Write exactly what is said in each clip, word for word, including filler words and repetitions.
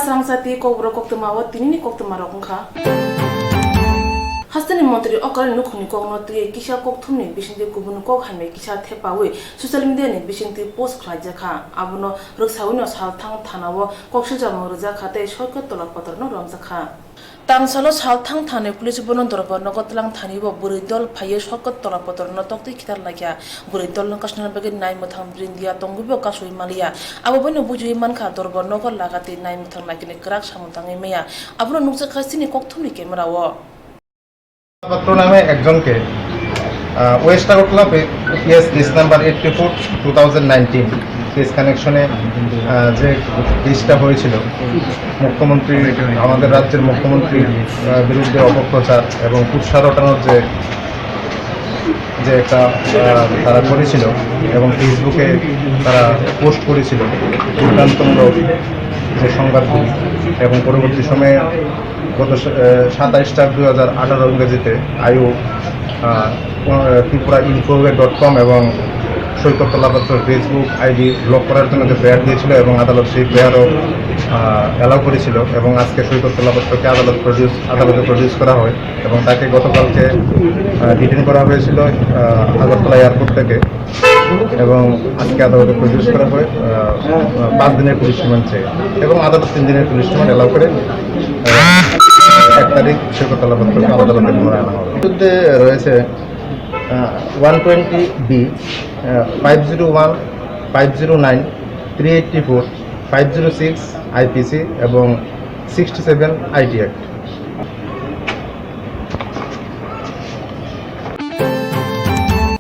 Srangsa tei kokborok koktwma o tinini koktwma rok wngkha. Hasteni montri Okal nukhungni kokno twiwi kisa kokthumni bisingtwi kubun kok hamya kisa thepawi social media ni bisingtwi post khlaijakha. Abono rwksawino salthang thana o kok siljamung rwjakha tei soikot tola kotorno romjakha. Tangsalo salthang thani police bono dorbar nogo tlang thani bo bwrwi dol phaiwi soikot tola kotorno toktwi khitar laikha. Bwrwi dolno kasna bagwi nai mwthang brindia tongwibo kasui maliya. Abo boino bujiwi mankha, dorbar nogo laga tei nai mwthang naikini kwrak samung tangwi maya. Abono nukjakha chini kokthumni camera o. Patra নামে একজনকে, আহ, west Agartala পে-, PS case number eighty four two thousand nineteen case কানেকশনে, আহ, যে কেসটা হয়েছিল, মুখ্যমন্ত্রী, আমাদের রাজ্যের মুখ্যমন্ত্রীর, আহ, বিরুদ্ধে অপপ্রচার এবং কুৎসা রটানোর যে যে একটা, আহ, তারা করেছিল এবং ফেসবুকে তারা পোস্ট করেছিল বিভ্রান্তমূলক যে সংবাদগুলি, এবং পরবর্তী সময়ে গত স-, আহ, সাতাইশ চার দুই হাজার আঠারো ইংরেজিতে আইও, আহ, ত্রিপুরা ইনফো ডট কম এবং সৈকত তলাপত্র ফেসবুক আইডি ব্লক করার জন্য যে প্রেয়ার দিয়েছিল এবং আদালত সেই প্রেয়ারও, আহ, অ্যালাউ করেছিল এবং আজকে সৈকত তলাপত্রকে আদালত প্রডিউস, আদালতে প্রডিউস করা হয়। এবং তাকে গতকালকে, আহ, ডিটেইন করা হয়েছিল, আহ, আগরতলা এয়ারপোর্ট থেকে এবং আজকে আদালতে প্রডিউস করা হয়, আহ, আহ, পাঁচ দিনের পুলিশ রিমান্ড চেয়ে এবং আদালত তিন দিনের পুলিশ রিমান্ড অ্যালাউ করে, আহ, এক তারিখ সৈকত আদালতে পুনরায় আনা হবে। বিরুদ্ধে রয়েছে, আহ, one twenty B, uh, five zero one, five zero nine, three eighty four, five zero six IPC এবং sixty seven IT act.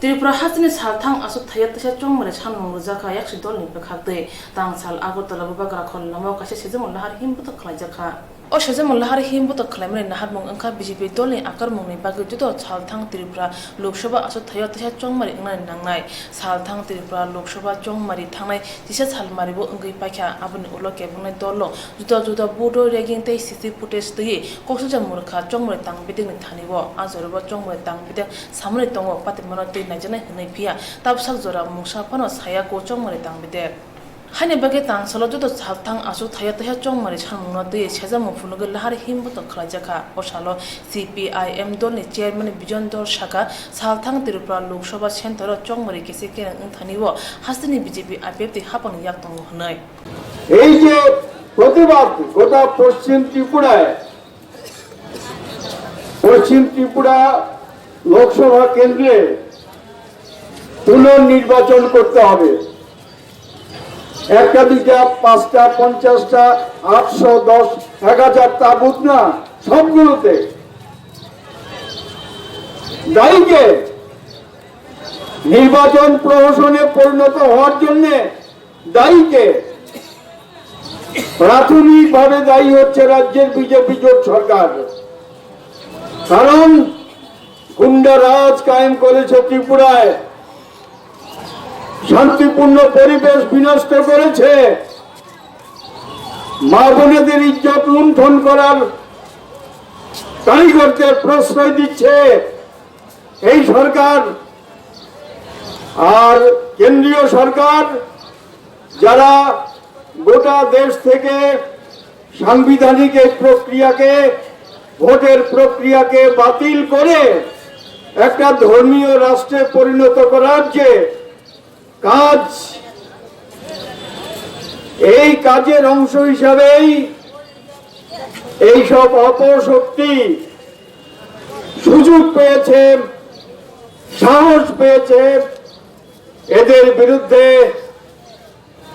Tripura hasteni salthang aswk thaya teisa chongmani sanmung rwjakha yaksi dolni bwkhaktwi. Tangsal Agartala Bubagra khol lama o kaisa sejamo lahar him bwtwk khlaijakha. O sejamo lahar him bwtwk khlaimani naharmung wngkha B J P dolni akarmungni bagwi joto salthang Tripura Lok Sabha aswk thaya teisa chongmani wngnani nangnai. Salthang Tripura Lok Sabha chongmari thangnai chisa salmari bo wngwi paikha. Aboni ulo kebengni dolno juda juda vote o rigging tei C C footage twiwi koksijak mwrwkha chongmari tang bedekni thani-o. A jorao chongmari tang bedek samani tongo, patimano twi naijaknai hwnwi, phiya tabwsak jora mungsa phano saya kho chongmari tang bedek. Haini bagwi tangsalo joto salthang aswk thaya teisa chongmari sanmungno twiwi sejamo phunugwi lahar him bwtwk khlaijakha. O salo C P I M dolni chairman Bijon Dhor sakha, salthang Tripura Lok Sabha center o chongmari kisi kereng wngthani-o hasteni B J P I P F T hapangni yak tongo hwnwi. এই যে প্রতিবাদ গোটা পশ্চিম ত্রিপুরায়, পশ্চিম ত্রিপুরা লোকসভা কেন্দ্রে পুনর্নির্বাচন করতে হবে। একটা, দুইটা, পাঁচটা, পঞ্চাশটা, আটশো, দশ, এক হাজার, তা বুথ না, সবগুলোতে দায়ী কে? নির্বাচন প্রহসনে পরিণত হওয়ার জন্য দায়ী কে? প্রাথমিকভাবে দায়ী হচ্ছে রাজ্যের বিজেপি জোট সরকার। কারণ গুন্ডা রাজ কায়েম করেছে ত্রিপুরায়, শান্তিপূর্ণ পরিবেশ বিনষ্ট করেছে, মা বোনেদের ইজ্জত লুণ্ঠন করার কারিগরদের প্রশ্রয় দিচ্ছে এই সরকার। আর কেন্দ্রীয় সরকার যারা গোটা দেশ থেকে সাংবিধানিক এই প্রক্রিয়াকে, ভোটের প্রক্রিয়াকে বাতিল করে একটা ধর্মীয় রাষ্ট্রে পরিণত করার যে কাজ, এই কাজের অংশ হিসাবেই এইসব অপশক্তি সুযোগ পেয়েছে, সাহস পেয়েছে, এদের বিরুদ্ধে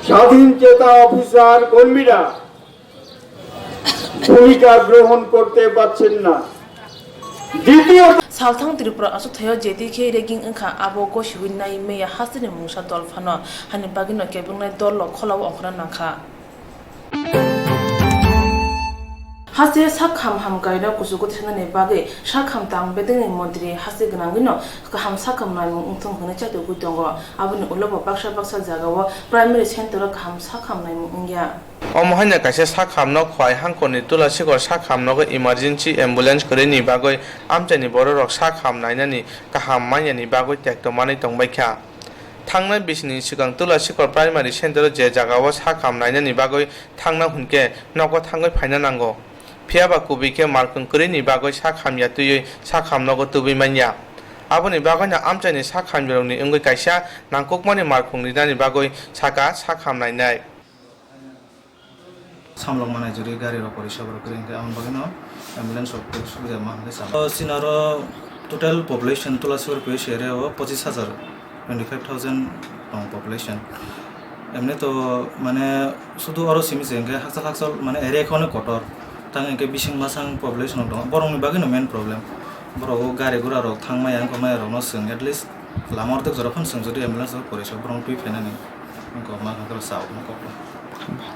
স্বাধীন চেতা অফিসার কর্মীরা ভূমিকা গ্রহণ করতে পারছেন না। দ্বিতীয়ত, Salthang Tripura aswk thaio jeti khe ragging wngkha, abo gosiwi nai meya hasteni mungsa dol phano, hani bagwino kebengni dol-o kholao ongkhorna nangkha. Haste sak ham ham kaino kuchugo tisanani bagwi sak ham tang bedekni montri haste gwnangwino kaham sak ham naimung wngthung hwnwi chaitugwi tongo. Aboni ulo bo baksa baksa jagao primary center-o kaham sak ham naimung wngya. Omo hai no kaisa sak ham no Khowai hangkhor ni Tulasikor sak ham nogo emergency ambulance kwrwi ni bagwi amchai ni borok rok sak ham nainani kaham manya ni bagwi tekto manwi tongbai kha. Thangnai bisini swkang Tulasikhor Primary Center-o je jagao sakham nainani bagwi thangna hwnkhe nogo thangwi phaina nango. Phiyaba kubui khe markhwng kwrwini bagwi sakham ya twiwi sakham nogo tubui manya. Aboni bagwino amchaini sakhamyarokni wngwi kaisa nangkukmani markhwng rinani bagwi saka sakham nainai. Samlok manai juri gari rok porisa borok kwrwi hwnkhe aboni bagwino ambulance rok khe subida ma hwnkhe sama. O chini aro total population Tulasikhor P H C area o pochis hajar, twenty five thousand tong population. Emni to mane sudu oro simi se hwnkhe hakchal hakchal mane area khe onek kotor. Tang hwnkhe bising masang population rok tongo. Borokni bagwino main problem. Borok o gari gura rok thang maya wngkha maya rokno chwng at least lama ortek jora phano chwng jodi ambulance rok porisa borok twi phainani.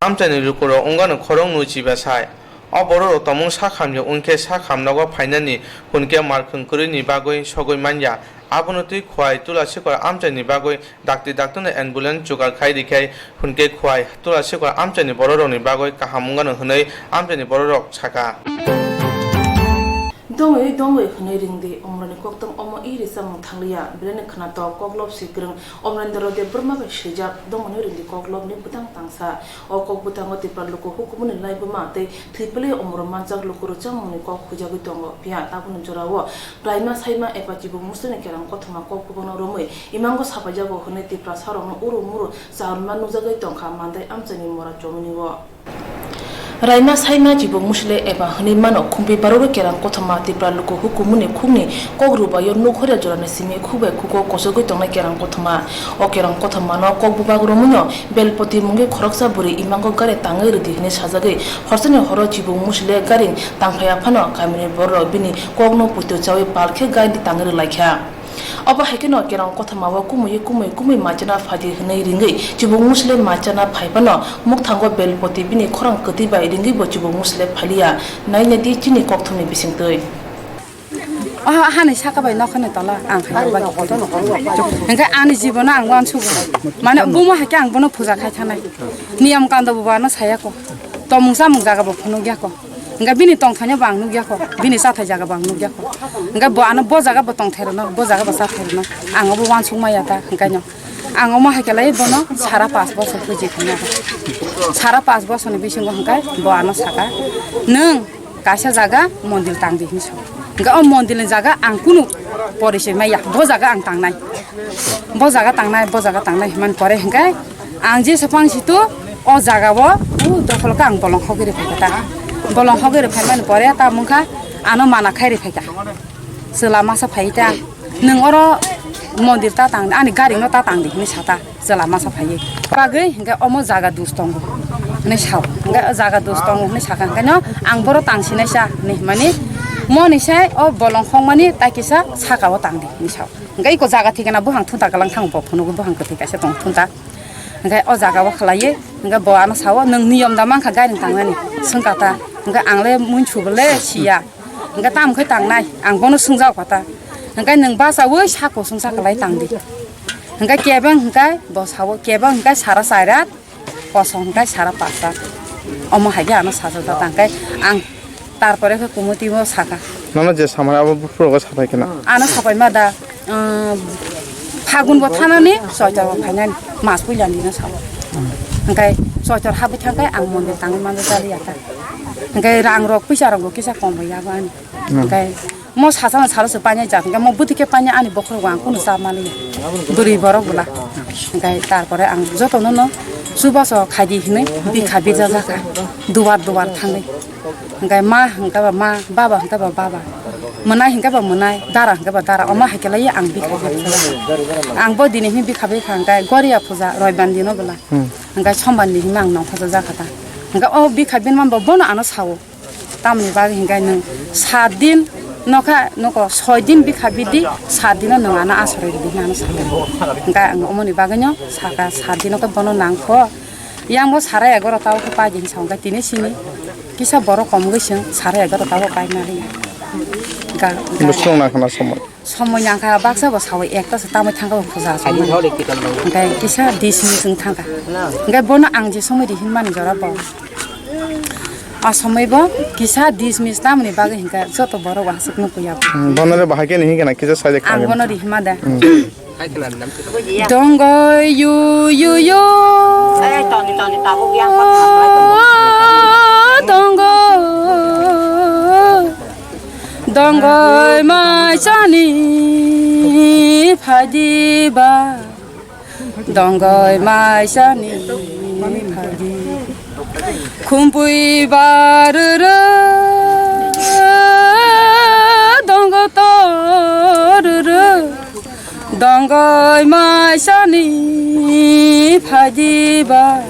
Amchaini lukurok wngano khoroknwi chiba sai. O bororok tongmung sakham ya wngkhe sakham nogo phainani hwnkhe markhwng kwrwini bagwi sogwi manya. Abono twi Khwai Tulasikhor amchaini bagwi dakti dakti no ambulance jugar khai rikhe hwnkhe Khwai Tulasikhor amchaini bororokni bagwi kaham wngano hwnwi amchaini bororok saka. Dongwi dongwi hwnwi ringdi, omoroni koktwng omo i ri chamung thangliya, belai ni khwnatok, koklop si kwrwng, Omrendra Debbarma bai swijak, dongwi hwnwi ringdi koklopni bwtang tangsa. O kok bwtango Tipra luku hukumuni laibuma tei thwipili omoro manjak luku rwchapmungni kok huijagwi tongo, phiya tabukni jorao klaima saima eba chibuk muslini kerang kothoma kok bwbangno romwi imango saphaijago hwnwi Tiprasarokno uru muru chaunma nukjagwi tongkha Mandai amchaini mora chomwini o. Raima saima chibuk musle eba hwnwi mano, khumpui baroro kerang kothoma Tipra luku hukumuni khukni kok rwbaio nukhoria jorani simi khuk bai khuko kosogwi tongnai kerang kothoma. O kerang kothomano kok bwbak romwino Belpoti mungwi khoroksa bwrwi imango gari tangwi rwdi hwnwi sajagwi horsani horo chibuk musle gari tangphaiya phano kamini bororok bini kokno puito chawi pal khe gari tangwi rwlaikha. Obo hai kheno kerong kothoma o kumui kumui kumui machana phaidi hwnwi ringwi chibuk musle machana phai phano mukthango Belpoti bini khorang kwtwi bai ringwi bo chibuk musle phaliya. Naina di chini kokthumni bisingtwi. O hani saka bai nokhani tola ang hai bai. Hingke ani jibono ang wansugo. Mane buma hai khe ang bono puja khai thanai. Niyam kando bo ano saya ko. Tomung samung jaga bo phunuk ya ko. Hingke bini tongthaino bo ang nukya kho, bini chathai jaga bo ang nukya kho. Hingke bo ano bo jaga bo tongthai rwno, bo jaga bo chathai rwno. Ang obo wansuk maya ta, hingke no. Ang omo hai khe lai bono sara pas bosor puji khanya. Sara pas bosor ni bisingo hingke bo ano saka, "Nwng kaisa jaga mondil tang di," hinwi sa. Hingke o mondil ni jaga ang kunu porisoi maya, bo jaga ang tangnai. Bo jaga tangnai, bo jaga tangnai himani pore hingke ang je sephang situ o jaga o u dokhol khe ang bolong hogwi rwphaikha ta. Bolong hogwi rwphaimani pore ta mungkha ano mana khai rwphaikha. Chwla masa phai ta, "Nwng oro mondir ta tang, ani gari no ta tang di," hinwi sa ta chwla masa phaiwi. Bagwi hingke omo jaga dus tongo hinwi sao. Hingke o jaga dus tongo hinwi sakha hingke no ang boro tang sinai sa hinwi himani moni sai o bolong hongmani tai kisa saka o tang di hinwi sao. Hingke iko jaga thikena buphang thunta kalang thango bo phunugo buphang kwthwi kaisa tong thunta. Hingke o jaga o khwlaiwi hingke bo ano sao, "Nwng niyom da mankha gari tangnani?" Swngkha ta. Hingke ang le muinsu bo le siya. Hingke tamo khe tangnai? Ang bono swngjak kha ta. Hingke nwng bachaui sako swngsa kwlai tang di. Hingke kebeng hingke bo sao, kebeng hingke sara chairat. Kosong hingke sara pasa. Omo hai khe ano sajak ta tang khe ang tarpore khe kumuti bo saka. Nono je samani abo buphuru go sapai khe na? Ano sapai ma da, um, Phagun bo thanani, Soitor bo phainani, mas puilani no sao. Hingke Soitor habwi thangkhe ang mondir tangwi manjak jaliya ta. Hingke rang rok puisa rok bo kisa kom bai yago ani. Hingke mo sachano salo se painai jak, hingke mo bwtwi khe painai ani bokhorok ang kunu cha maliya. Bwrwi borok bwla. Hingke tarpore ang jotono no chubaso khaidi hinwi bikha birja jakha. Duar duar thangwi. Hingke ma hingke ba ma, baba hingke ba baba. Mwnai hingke ba mwnai, dara hingke ba dara. Omo hai khe lai ang bikha birja jakha. Ang bo dini hini bikha bikha hingke Goria puja Roibar dino bwla. Hmm. Hingke Sombar ni hini ang nongkha jakha ta. Hingke o bikha birma bo bono ano sao. Tamoni bagwi hingke nwng sat din nokha, noko soi din bikha bidi, sat dino nwng ano asarwi rwdi hwnwi ano sakha. Hingke ang omoni bagwino sakha, sat dino khe bono nangkho. Yang bo sara egarota o khe pai di hwnwi sa, hingke tini sini kisa borok kom wngwi chwng sara egarota o paina rwya. Ga-, ga- Bwswk nangkha na somoi? Somoi nangkha baksa bo sawi ekta se tamwi thangkha bo puja somoi. Hingke kisa dis minute wng thangkha. Hingke bono ang je somoi di hinmani jora bo. A somoi bo kisa dis minute tamoni bagwi hingke joto borok bo aswk nukya bo. Hmm, bono le bahai khe ni hingke na kisa sajak. Ang bono ri hima da. Hmm. Dongoi yu yu yo. Dongoi. Dongoi maisani phaidiba. Dongoi maisani phaidiba. Khumpui baruru, dongo toruru, dongoi maisani phaidiba,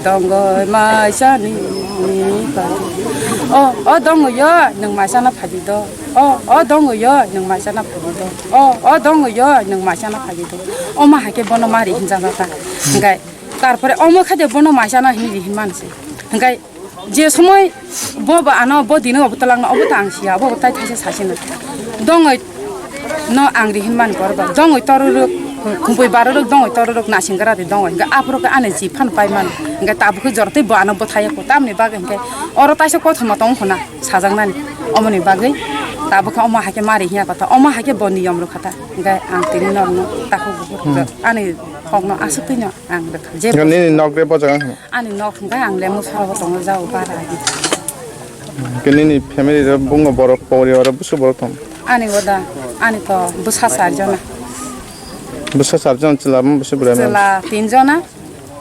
dongoi maisani phaidiba. O, o dongoi yo, nwng maisana phaidi do. O, o dongoi yo, nwng maisana phaidi do. O, o dongoi yo, nwng maisana phaidi do. O ma hai khe bono mari hinjak ta. Hingkai, tarpore omo khe de bono maisana hinwi ri hinmani se. Hingkai, je somoi bo ba ano bo dino obo twlangno obo ta ang siya, obo tai thaisa sasino. Dongoi no ang ri hinmani kor ba. Dongoi toruruk, khumpui baruruk, dongoi toruruk, nasingra de dongoi. Hingke aphuru khe ani ji phan pai mano. Hingke tabuk khe jora tei bo ano bwthai ya kho. Tamni bagwi hingke oro taisa kothoma tong khona sajaknani. Omoni bagwi tabuk khe omo hai khe mari hiya kotha. Omo hai khe bo niyom rwkha ta. Hingke ang tini norno takhuk bukhuk ani kokno aswk twi no ang rwkha. Je Nini nok de bo jaga hwnwi? Ani nok hingke ang lemo soro tongo jao bara agi. Ke nini family ro bungo borok pori oro busu borok tong? Ani oda, ani to bwsa char jona. Bwsa char jona, chwla mo busu bwrwi mo? Chwla tin jona,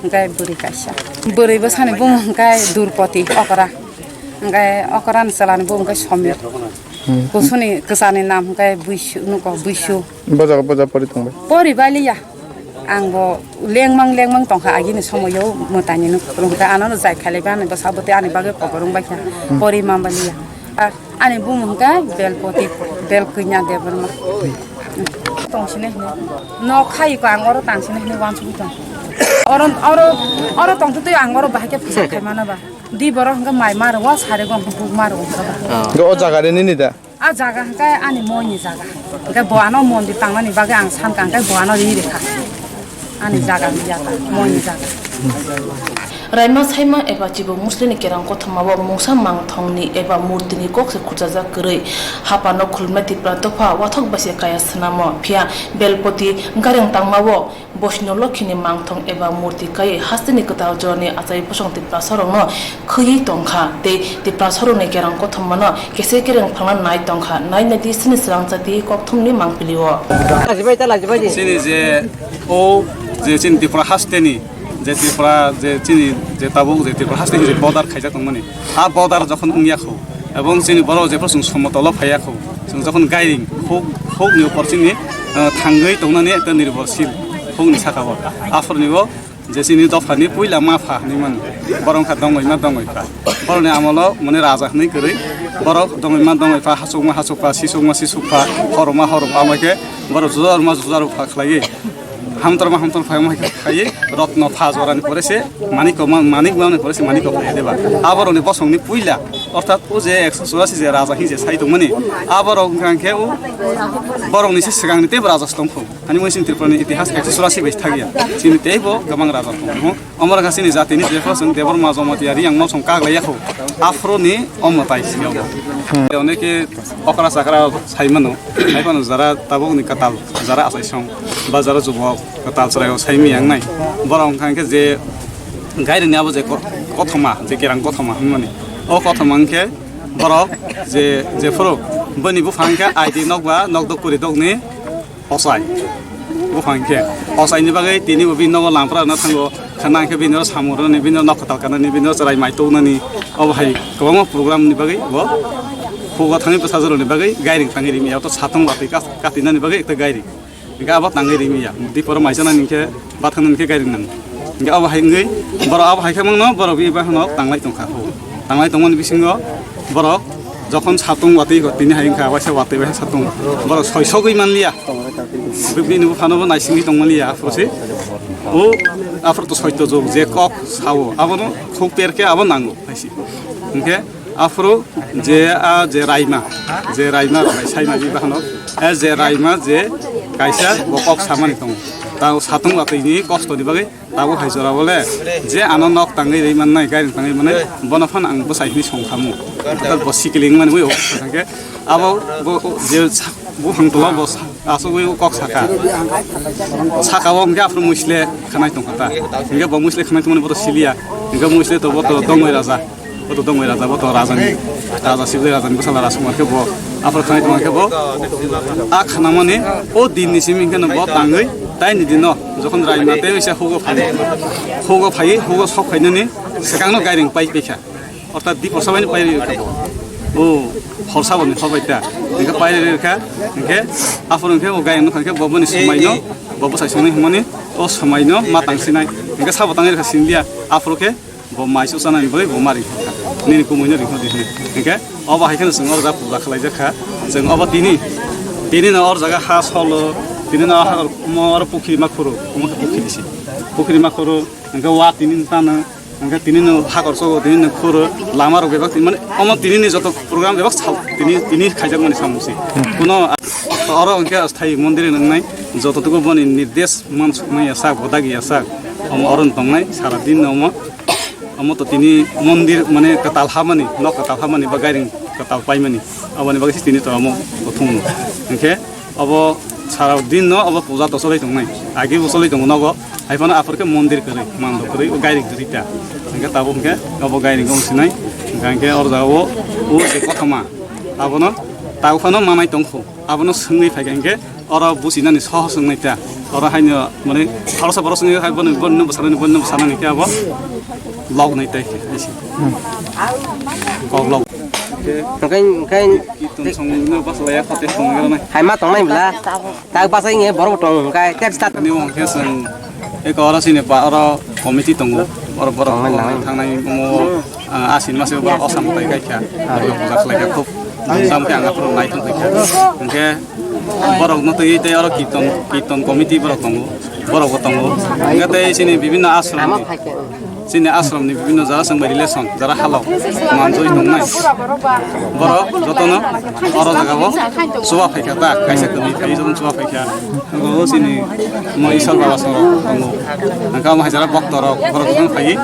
hingke bwrwi kaisa. Bwrwi bwsani bumung hingke Durpoti okra. Hingke okra ni chwla ni bumung hingke Somir. Hmm. Kusuni kwchani nam hingke Buisu, nuko Buisu. Boja, boja pori tongbai? Pori baliya. Ang bo lengmang lengmang tongkha agini somoyo mwtaini nukung kha anono jai khailaiba ani bwsa bwtwi ani bagwi kobor wngbaikha. Hmm. Pori mambaliya. Ar ani bumung hwnkha Belpoti, Belkwinya Debbarma. Tongsini hwnwi. Nok khai ko ang oro tangsini hwnwi wansugwi tong. Oro, oro, oro tongtwtwi ang oro bahai khe phwrwk khaimano ba. Di borok hwnkha mai ma rwo, sari go hwnkha buk ma rwo hwnkha ba. Hwnkha o jaga de nini da? A jaga hwnkhe ani moini jaga. Hwnkhe bo ano mondir tangnani bagwi ang sankha, hwnkhe bo ano ri rikha. Ani jaga ni jaga, moini jaga. Raima saima eba chibuk musli ni kerang kothoma o mungsa mangthong ni eba murti ni kok se khurchajak kwrwi. Hapano khulumnai Tipra dopha wathok bai se kaya swnamo. Phiya Belpoti gareng tangma o Boisno Lokhini mangthong eba murti kaiwi hasteni kwtal jorani achai bosong Tiprasarokno khwiwi tongkha tei Tiprasarokni kerang kothomano kese kereng phalna nai tongkha, nai nai di sini swrang chati kokthumni mangpili o. Chini je o je chini Tripura hasteni je Tripura je chini je tabuk je Tripura hasteni je border khaijak tongmani, a border jokhon wngya kho, Ebong chini borok jephru chwng somotolo phaiya kho, chwng jokhon gairing huk, hukni upor chini, ah, thangwi tongnani ekta nirbhorshil hukni saka o. Aphurni o je chini dophani puila mapha hinwi mano, borok wngkha dongwi ma dongwi pha. Borokni amolo mane raja hinwi kwrwi, borok dongwi ma dongwi pha, hachuk ma hachuk pha, sisuk ma sisuk pha, horok ma horok pha, omo khe borok jujar ma jujar pha khlaiwi. Hamtor ma hamtor phai ma phai rotno pha jora ni pore se manik ma manik ma ni pore se manik phai deba. Aborok ni bosong ni puila orthat o je ekso churasi je raja hi je sai tongmani aborok wngkha khe o borok ni se swkang ni tei raja se tongkho. Hani mui sin Tripura ni itihas ekso churasi bai thagya. Chini tei bo gabang raja tongkho. Omor gasi ni jati ni je phosong Debor ma Jamatia ri ang mosong kag lai yakho. Aphro ni omo tai si omo. Oneke okra sakra sai mano. Hai phano jara tabuk ni katal. Jara achaisong ba jara jubok kwtal chwraio saimi yang nai. Borok wngkha khe je gairini abo je ko-, kothoma, je kerang kothoma hwnmani. O kothoma wngkhe borok je, jephuru boni buphang khe aidi nokba nokdok puri dokni ochai. Buphang khe ochaini bagwi tini bo bini nogo lampra rwna thango. Khana khe bini oro samung rwnani, bini oro nok kwtal kanani, bini oro chwrai mai tongnani. Obo hai kwbangma program ni bagwi bo hugo thangwi bwsajwk rokni bagwi gairing tangwi rimi ya. To satung watwi ka-, katinani bagwi ekta gairing. Hingke abo tangwi rimi ya. Diporo maisa nani hingke bathang nani hingke gairing nang. Hingke abo hai wngwi borok abo hai khe mangno borok bini bahanok tanglai tongkha. Tanglai tongmani bisingo borok jokhon satung watwi tini hai wngkha waisa watwi waisa satung borok soisogwi manliya. Bini buphano bo naisingwi tongmani ya aphuru se. O aphuru to soito jok je kok sao abono khuk per khe abo nango hai se. Hingke Aphuru je a je raima, je raima rok hai saimani bahano, a je raima je kaisa bo kok samani tongo. Tao satung watwi ni kosto ni bagwi tabuk hai jora bole je ano nok tangwi rwi mannai, gairing tangwi mannai, bono phano ang bwsai hwnwi song khamu. Bo sikiling mani ui o thangkhe abo bo je sa-, Buphang tola bo asugwi kok saka. Saka o hwnkhe aphuru mwisle khanai tongkha ta. Hwnkhe bo mwisle khanai tongmani bo to siliya. Hwnkhe mwisle to bo to dongwi raja. Bo to dongwi raja, bo to rajani. Raja sibli rajani bwsala Rajkumar khe bo aphuru khanai tongkha khe bo. A khanamani o din ni simi hwnkhe no bo tangwi taini dino jokhon Raima tei oisa hugo phai. Hugo phai, hugo sok phainani swkangno gairing pai paikha. Orthat di porsa bai ni pai rikha bo. O, horsa bo ni hor bai ta. Hingke pai rikha. Hingke aphuru hingke o gayang nukha hingke bo boni swmai no, bo bwsai songni hwnmani o swmai no ma tang sinai. Hingke sabo tang rikha sindia. Aphuru khe bo mai su chanani bwlai bo ma rikha. Nini kumui no rikha di hwnwi. Hingke obo hai kheno chwng oro ja puja khlai jakha. Chwng obo tini, tini no or jaga ha solo, tini no ha mo oro pukhri ma khuru, omo khe pukhri disi. Pukhri ma khuru, hingke wa tini no tano. Hingke tini no hakor sogo, tini no khoro, lama rok bebak tini, mane, omo tini ni joto program bebak sal, tini, tini khaijak mani samung se. Kuno oro hingke asthai mondir nang nai, joto tuku boni nirdesh man suknai ya sak, bodak ya sak, omo oro tong nai, sara din no omo, omo to tini mondir, mane, kwtal ha mani, nok kwtal ha mani, ba gairing kwtal pai mani, aboni bagwi se tini to omo, othum no. Hingke, Obo sara din no obo puja to cholai tongnai. Agi bo cholai tongo nogo. Hai phano aphuru khe mondir kwrwi, mando kwrwi, o gairing kwrwi ta. Hingke tabuk hingke obo gairing wng sinai. Hingke hingke oro jaga o, o je kothoma. Abono tabuk phano manai tongkho. Abono swngwi phaikha hingke oro businani soho swngnai ta. Oro haino mane khoroksa borok swngwi hai bono, bono bwsanani, bono bwsanani khe abo log nai tai hai se. Kok log. Hingke, hingke Kirtan songno bas laya khate songno nai. Hai ma tongnai bla. Tak bachai nge borok tong hingkai, tei start. Ani wng khe chwng eko oro chini ba oro committee tongo. Oro borok tongnai nang. Thangnai omo, ah, asin mase borok osam tai kai kha. Borok puja khlai kha khub. Dam khe ang aphuru nai thang kha. Hingke borok no twi tei oro kirtan, kirtan committee borok tongo. Borok bo tongo. Hingke tei chini bibinno ashram. Ama ni. Phai khe. Chini ashram ni bibinno jara chwng bai relation, jara halok manjoi tongnai. Borok jotono oro jaga o chuba phaikha ta, kaisa kwrwi phai jotono chuba phaikha. Abo chini mo Isor baba song rok tongo. Hingke omo hai jara bokto rok borok jotono phaiwi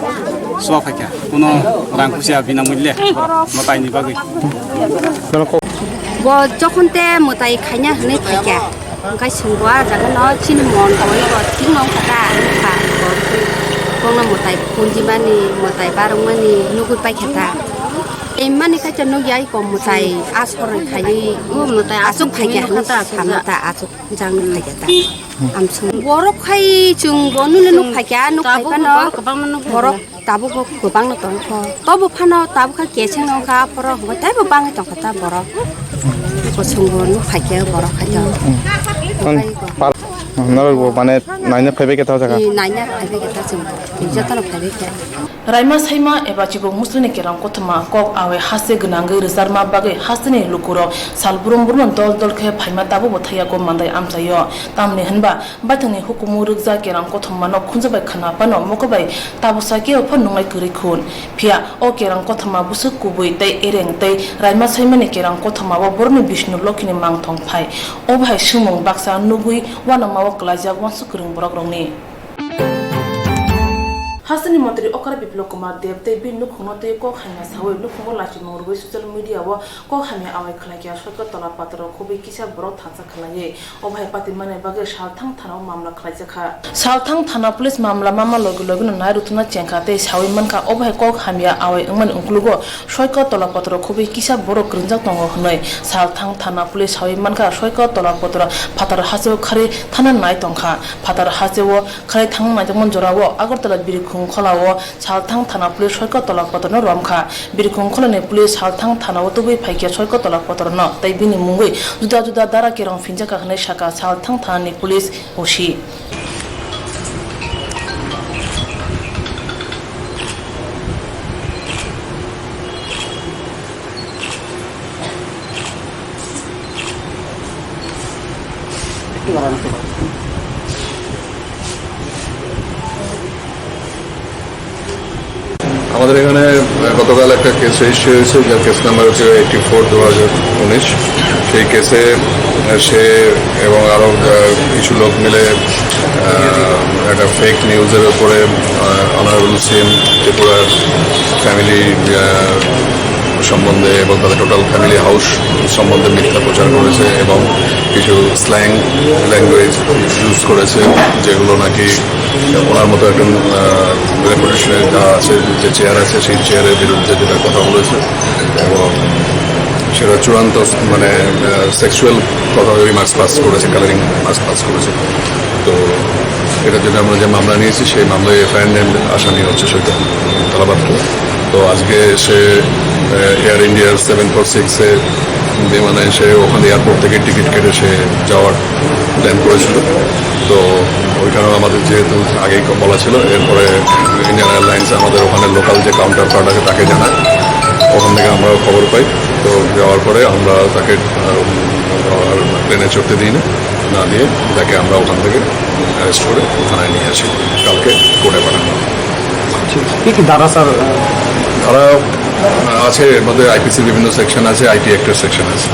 chuba phaikha. Kuno rang pusia bina mulya borok mwtai ni bagwi. Bo jokhon te mwtai khaina hwnwi phaikha. Hingke chwng bo ah jaga no chini mon tongwi bo thik no wngkha ta, wngkha bo wngkhe bono mwtai punjimani, mwtai barwkmani nugwi paikha ta. Tei mani kaitor nukya iko mwtai asor khaiwi o mwtai aswk aswk phaikha hinwi nukha ta, sama ta, aswk jang nukha ta. Amswng borok khai chwng bo nukle nukphaikha, nukphai phano borok tabuk bo kwbangno tongkho. Tobo phano tabuk kha keseng wngkha, aphoro hwnkhe teibo bangwi tongkha ta borok. Bo chwngbo nukphaikhe borok khai ta. Hmm. Tei bo. Par-, norok bo mane naina phaibai khe ta o jaga? Ee, naina phaibai khe ta chwngbo. Jotono phaibai khe. Raima saima eba chibuk musani kerang kothoma kok awai haste gwnangwi rwcharma bagwi hasteni lukurok sal brum brum dol dol khe phaima tabukbo thaiyago mandai amchaio. Tamni hwnba, Baithangni hukumu rwkjak kerang kothomano khunju bai khna phano mokol bai tabuksa kebo phano nunglai kwrwi khun. Phiya o kerang kothoma bwswk kubui tei ereng tei raima saimani kerang kothoma o borokni Bishnu Lokhini mangthong phai. Obo hai swngmung baksa nugwi uanama o kwlaijak uansuk kwrwng borok rokni. Hasteni montri Okra Biplab Kumar Deb tei bini nukhungno twi kok hamya sawi nukhungo lachimung rwui social media o kok hamya awai khlaikha Soikot Tola Pataro khubui kisa borok thansa khlaiwi. Obo hai patimani bagwi Salthang thana-o mamla khlaijakha. Salthang thana police mamla mama logi logino nai rwthwna chengkha tei sawi mankha, obo hai kok hamya awai wngmani uklogo Soikot Tola Pataro khubui kisa borok kwrwngjak tongo hwnwi. Salthang thana police sawi mankha, Soikot Tola Pataro phatar hasteo kharwi thana nai tongkha. Phatar hasteo kharwi thangna naijakmani jorao Agartala Birikhung Kholao Salthang thana police Soikot Tola Patarno romkha. Birikhung Kholani police Salthang thanao tubui phaikha Soikot Tola Patarno tei bini mungwi juda juda dara kerong phinjakha hwnwi sakha Salthang thanani police O C. আমাদের এখানে, আহ, গতকাল একটা case register হয়েছে, যার case number হচ্ছে eighty four দু হাজার উনিশ। সেই কেসে, আহ, সে এবং আরও, আহ, কিছু লোক মিলে, আহ, একটা ফেক নিউজের উপরে, আহ, অনারেবল সিএম ত্রিপুরার ফ্যামিলি, আহ, সম্বন্ধে এবং তাদের টোটাল ফ্যামিলি হাউস সম্বন্ধে মিথ্যা প্রচার করেছে এবং কিছু স্ল্যাং ল্যাঙ্গুয়েজ ইউজ করেছে, যেগুলো নাকি ওনার মতো একজন রেপুটেশনের যা আছে, যে চেয়ার আছে, সেই চেয়ারের বিরুদ্ধে যেটা কথা বলেছে এবং সেটা চূড়ান্ত, মানে, সেক্সুয়াল কথা, রিমার্কস পাস করেছে, কালারিং মার্কস পাস করেছে। তো এটার জন্য আমরা যে মামলা নিয়েছি, সেই মামলায় এফআইআর নেম আসামি হচ্ছে সৈকত তালাবাদপুর। তো আজকে সে এয়ার ইন্ডিয়ার সেভেন ফোর সিক্সে বিমানে সে ওখানে এয়ারপোর্ট থেকে টিকিট কেটে সে যাওয়ার প্ল্যান করেছিল। তো ওইখানেও আমাদের যেহেতু আগেই বলা ছিল, এরপরে ইন্ডিয়ান এয়ারলাইন্স আমাদের ওখানে লোকাল যে কাউন্টার পার্ট আছে তাকে জানায়, ওখান থেকে আমরা খবর পাই। তো যাওয়ার পরে আমরা তাকে প্লেনে চড়তে দিই না, না দিয়ে তাকে আমরা ওখান থেকে অ্যারেস্ট করে থানায় নিয়ে আসি, কালকে কোর্টে পাঠানো। কি কি ধারা, স্যার? ধারা আছে, এর মধ্যে আইপিসির বিভিন্ন সেকশন আছে, আইটি অ্যাক্টের সেকশন আছে।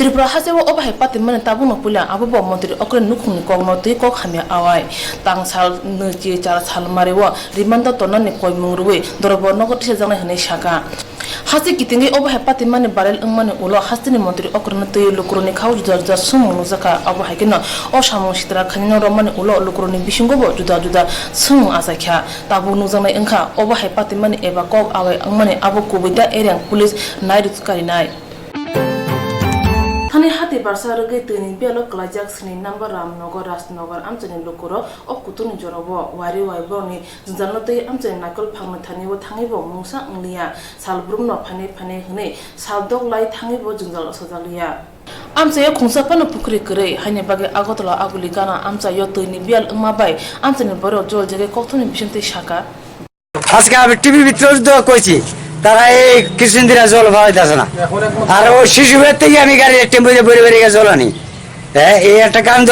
Tripura haste o obo hai patimani tabukno puila abo bo montri okre nukhungni kokno twi kok hamya awai. Tang sal nwi chi char sal mari o rimando tonani koimung rwi dorobo nogo tisajaknai hwnwi saka. Haste kitingwi obo hai patimani barel wngmani ulo hasteni montri okrwno twi lukurokni khao juda juda swngmung nukjakha. Obo hai kheno o samung sitra khainino romani ulo lukurokni bisingo bo juda juda swngmung achaikha. Tabuk nukjaknai wngkha obo hai patimani eba kok awai wngmani abo kubui da ereng police nairwk karinai. Thani hati barsa rwgwi twini biyalo kwlaijak sini number Ramnagar, Rajnagar amchaini lukurok o kutukni jorao wari wai borokni jwngjal no twi amchaini naikol phangni thani o thangwi bo mungsa wngliya. Sal brumno phainai phainai hwnwi sal dok lai thangwi bo jwngjal sajak liya. Amchaio khungsa phano pukhri kwrwi, haini bagwi Agartala Aguli gana amchaio twini biyal wngma bai amchaini borok jol jagwi kokthumni bisingtwi saka. আজকে আমি টিভির ভিতরে তো কইছি, তারা এই কিছুদিন ধরে জল পাওয়া যাচ্ছে না। আর ওই শিশু বের থেকে আমি গাড়ি টেম্পো দিয়ে ভরে ভরে জল আনি। হ্যাঁ, এই একটা কাণ্ড।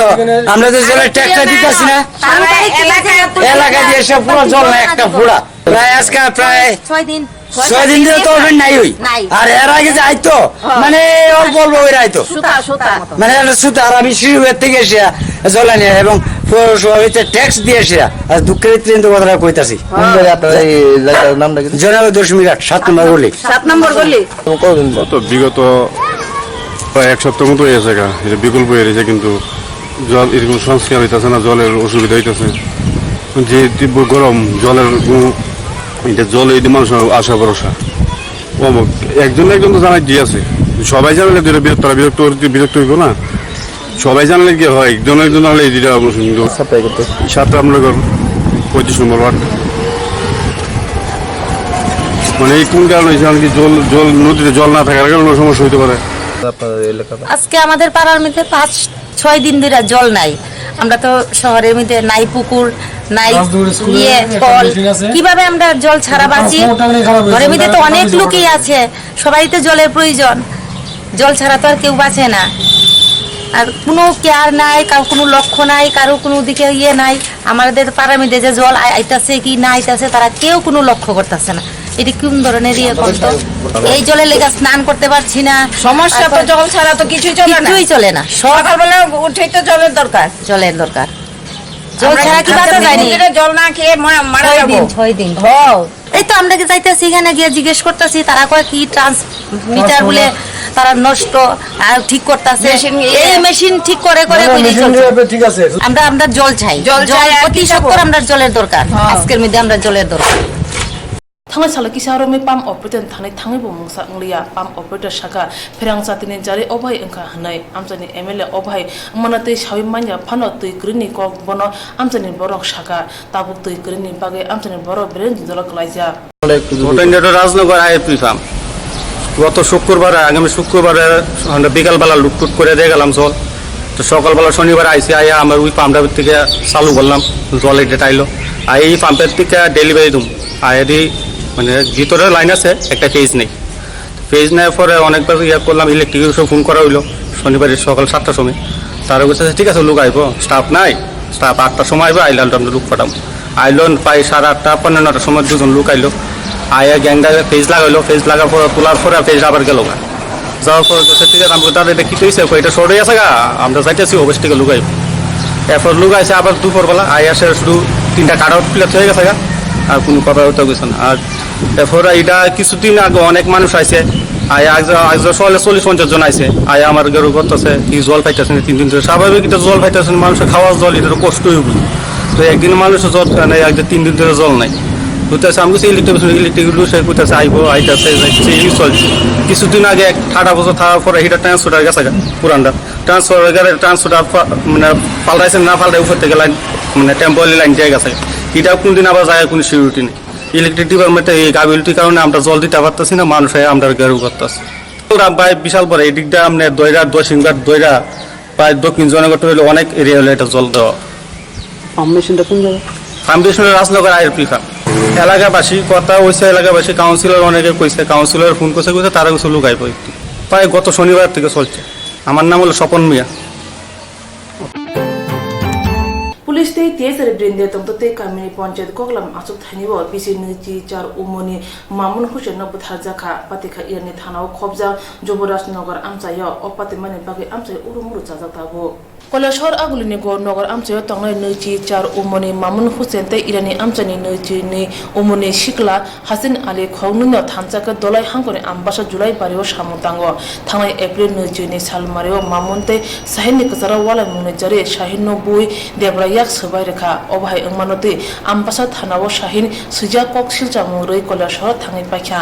আমরা তো জলের ট্যাক্সটা দিতেছি না। তারা এলাকায় এলাকা দিয়ে সব পুরো জল না, একটা ফুড়া। প্রায় আজকে প্রায় ছয় দিন। ছয় দিন ধরে তো ওভেন নাই ওই। নাই। আর এর আগে যে আইতো, হ্যাঁ। মানে অল্প অল্প করে আইতো। সুতা, সুতা। মানে একটা সুতা, আর আমি শিশু বের থেকে এসে জল আনি এবং পৌরসভা হইতে ট্যাক্স দিয়ে এসে আর দুঃখের ভিতরে কিন্তু কথাটা কইতাছি। কোন জায়গায় আপনার এই জায়গার নামটা কি? জয়নগর দশমী ঘাট, সাত নম্বর গলি। সাত নম্বর গলি। কতদিন? তো বিগত প্রায় এক সপ্তাহ মতো হয়ে গেছে গা, এটা বিকল্প হয়ে রয়েছে, কিন্তু জল এরকম সংস্কার হইতাছে না, জলের অসুবিধা হইতাছে। যে তীব্র গরম, জলের কোনো, এটা জল এই মানুষের আশা ভরসা। ও, একজন না একজন তো জানাই দিয়ে আছে, সবাই জানালে তো এটা বিরক্ত, তারা বিরক্ত, বিরক্ত হইব না। সবাই জানলে কি হয়, একজন একজন জানলে এই দুইটা অবশ্যই কিন্তু সাপ্লাই করতে। সাত রামনগর, পঁচিশ নম্বর ওয়ার্ড। মানে এই কোন কারণে হয়েছে, মানে কি জল, জল, নদীতে জল না থাকার কারণে সমস্যা হইতে পারে। আপনার এলাকাতে? আজকে আমাদের পাড়ার মধ্যে পাঁচ ছয় দিন ধরে জল নাই। আমরা তো শহরের মধ্যে নাই পুকুর, নাই রাজনগর স্কুলে ইয়ে, একটা কল। মেশিন আছে। কিভাবে আমরা জল ছাড়া বাঁচি? ট্রান্সফরমারটা অনেক খারাপ হয়েছে, ঘরের মধ্যে তো অনেক লোকই আছে, সবাই তো জলের প্রয়োজন। জল ছাড়া তো আর কেউ বাঁচে না। আর কোনো কেয়ার নাই, কারো কোনো লক্ষ্য নাই, কারো কোনো দিকে ইয়ে নাই। আমাদের পাড়ার মধ্যে যে জল আই-, আইতাছে কি না আইতাছে, তারা কেউ কোনো লক্ষ্য করতেছে না। এটা কোন ধরনের ইয়ে কম তো? এই জলের লেগে স্নান করতে পারছি না। সমস্যা তো তারপর জল ছাড়া তো কিছুই চলে না। কিছুই চলে না। সব সকালবেলা উঠেই তো জলের দরকার। জলের দরকার। জল আমরা ছাড়া কি বাঁচা যায়নি? জল না খেয়ে মা-, মারা যাবো। ছয় দিন, ছয় দিন। হ্যাঁ। এই তো আমরা কি যাইতেছি, এখানে গিয়ে জিজ্ঞেস করতেছি, তারা কয় কি ট্রান্সমিটার বলে তারা নষ্ট, আর ঠিক করতেছে। মেশিন ইয়ে। এই মেশিন ঠিক করে করে না, না, কইলেই মেশিন চলছে। ইয়ে ঠিক আছে। আমরা, আমরা জল চাই। জল জল চাই, আর অতি কি খাবো? সত্বর আমরা জলের দরকার। হ্যাঁ। আজকের মধ্যে আমরা জলের দরকার। Thangnai salo kisa romwi pump operator thani thangwi bo mungsa wngliya. Pump operator saka, pherang chatini jari obo hai wngkha hwnwi. Amchaini M L A obo hai wngmano tei sawi manya phano twi kwrwini kok bono amchaini borok saka. Tabuk twi kwrwini bagwi amchaini borok belai jwngjalo kwlaijak. ঘটনাটা Rajnagar IFP farm. গত শুক্রবারে, আগামী শুক্রবারে আমরা বিকালবেলা লুটফুট করে দিয়ে গেলাম জল। তো সকালবেলা শনিবার আইসি, আইয়া আমার ওই পাম্পটার থেকে চালু করলাম, জল এটা আইলো। আর এই পাম্পের থেকে ডেলিভারি দিম। আর এদি মানে ভিতরে লাইন আছে, একটা ফেজ নেই। ফেজ নেওয়ার পরে অনেকবার ইয়ে করলাম, ইলেকট্রিকের সব ফোন করা হইলো শনিবারে সকাল সাতটার সময়। তারা বলছে, "ঠিক আছে, লোক আইবো, স্টাফ নাই, স্টাফ আটটার সময় আইবো, আইলে আমরা লোক পাঠাবো।" আইলো প্রায় সাড়ে আটটা, পৌনে নটার সময় দুজন লোক আইলো, আয়া গ্যাংটা ফেজ লাগাইলো, ফেজ লাগার পরে তোলার পরে ফেজ আবার গেল গা। যাওয়ার পরে বলছে, "ঠিক আছে, আমি তাদের এটা কি হয়েছে?" কই, "এটা শর্ট হয়ে গেছে গা, আমরা যাইতেছি, অফিস থেকে লোক আইবো।" এরপর লোক আইসে আবার দুপুরবেলা, আয়া সে শুধু তিনটা কাট আউট প্লেট হয়ে গেছে গা। আর কোনো কথা বার্তা কইছে না। আর এরপরে এটা কিছুদিন আগে অনেক মানুষ আইছে, আয়া একজন, একজন চল্লিশ, চল্লিশ পঞ্চাশ জন আইছে, আয়া আমার গরু করতেছে, কি জল পাইতেছে না তিন দিন ধরে। স্বাভাবিক এটা জল পাইতেছে না, মানুষের খাওয়ার জল, এটা তো কষ্ট হইব। তো একদিন মানুষের জল খায় নাই, একদিন তিন দিন ধরে জল নাই। বুঝতেছে, আমি কিছু ইলেকট্রিক, ইলেকট্রিক সে কোথাছে আইবো, আইতেছে, যাচ্ছে, এই চলছে। কিছুদিন আগে এক আঠারো বছর থাকার পরে এটা ট্রান্সফার গেছে গা, পুরানটা ট্রান্সফার গেলে ট্রান্সফার মানে পাল্টাইছে না, পাল্টাই উপর থেকে লাইন, মানে টেম্পোরারি লাইন দিয়ে গেছে। এটা কোন দিন আবার যায়, কোনো সিকিউরিটি নেই। ইলেকট্রিক ডিপার্টমেন্টে এই গাফিলতির কারণে আমরা জল দিতে পারতেছি না, মানুষ হয়ে আমরা গেরু করতেছি। ওরা ভাই বিশাল বড়, এই দিকটা আমরা দইরা, দশ ইঞ্চার দইরা, প্রায় দক্ষিণ জনগণ হইলে অনেক এরিয়া হলে এটা জল দেওয়া। ফাউন্ডেশনটা কোন জায়গা? ফাউন্ডেশনের রাজনগর আইআরপি ফার্ম। এলাকাবাসী কথা হইছে, এলাকাবাসী কাউন্সিলর অনেকে কইছে, কাউন্সিলর ফোন করছে, কইছে তারা কিছু লুকাইবো একটু। প্রায় গত শনিবার থেকে চলছে। আমার নাম হলো স্বপন মিয়া। Police tei T S R brinde tongtwtwi kamini panchayat koklam achuk thainio bisi nwichi char umoni Mamun Hussain no bwtharjakha, patikha Irani thanao khobjak Juboraj Nagar amchaio. O patimani bagwi amchai uru muru chajak tabuk. Kailashahar agulini Gaur Nagar amchaio tongnai nwichi char umoni Mamun Hussain tei Irani amchaini nwichi nwi umoni sikla Hasin Ali khoroknwino thansa khe Dolai hangkoni Ambasa Julai bario samung tango. Thangnai April nwichini salmario Mamun tei Sahinni kwcharo walaimungni jari Sahinno bui Debra yak swbai rwkha. Obo hai wngmano twi Ambasa thanao Sahin swijak kok silchamung rwi Kailashahar thangwi paikha.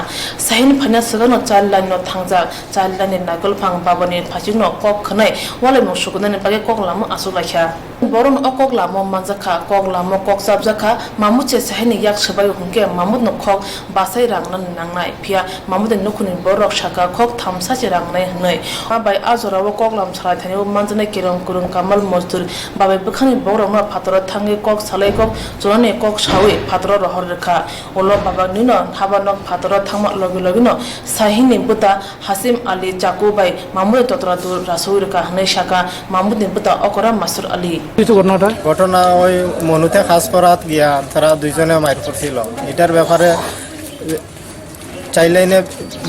Sahin phaina swkangno child line-no thangjak. Child line-ni naikolphang babani phaichikno kok khwnai walaimung sukunani bagwi kok lama achuk laikha. Borokno o kok lama manjakha, kok lama kok chapjakha, Mamut se Sahinni yak swbai hwnkhe Mamutno khok bachai rang nani nangnai, phiya Mamutni nukhungni borok sakha khok thamsa se rang nai hwnwi. Ma bai a jorao kok lam salai thanio manjaknai kerong kwrwng kamal mosdur babai bwkhani borokno phataro thangwi kok salai kok chonani kok sawi phataro rohor rwkha. Ulo babanino habanok phataro thangma logi logino Sahinni bwta Hasim Ali chaku bai Mamutni totra dur rasui rwkha hwnwi sakha Mamutni bwta Okora Masur Ali. কিছু ঘটনাটা? ঘটনা ওই মনুতে কাজ করাত গিয়া তারা দুইজনে মারপিট ছিল। এটার ব্যাপারে চাইল্ড লাইনে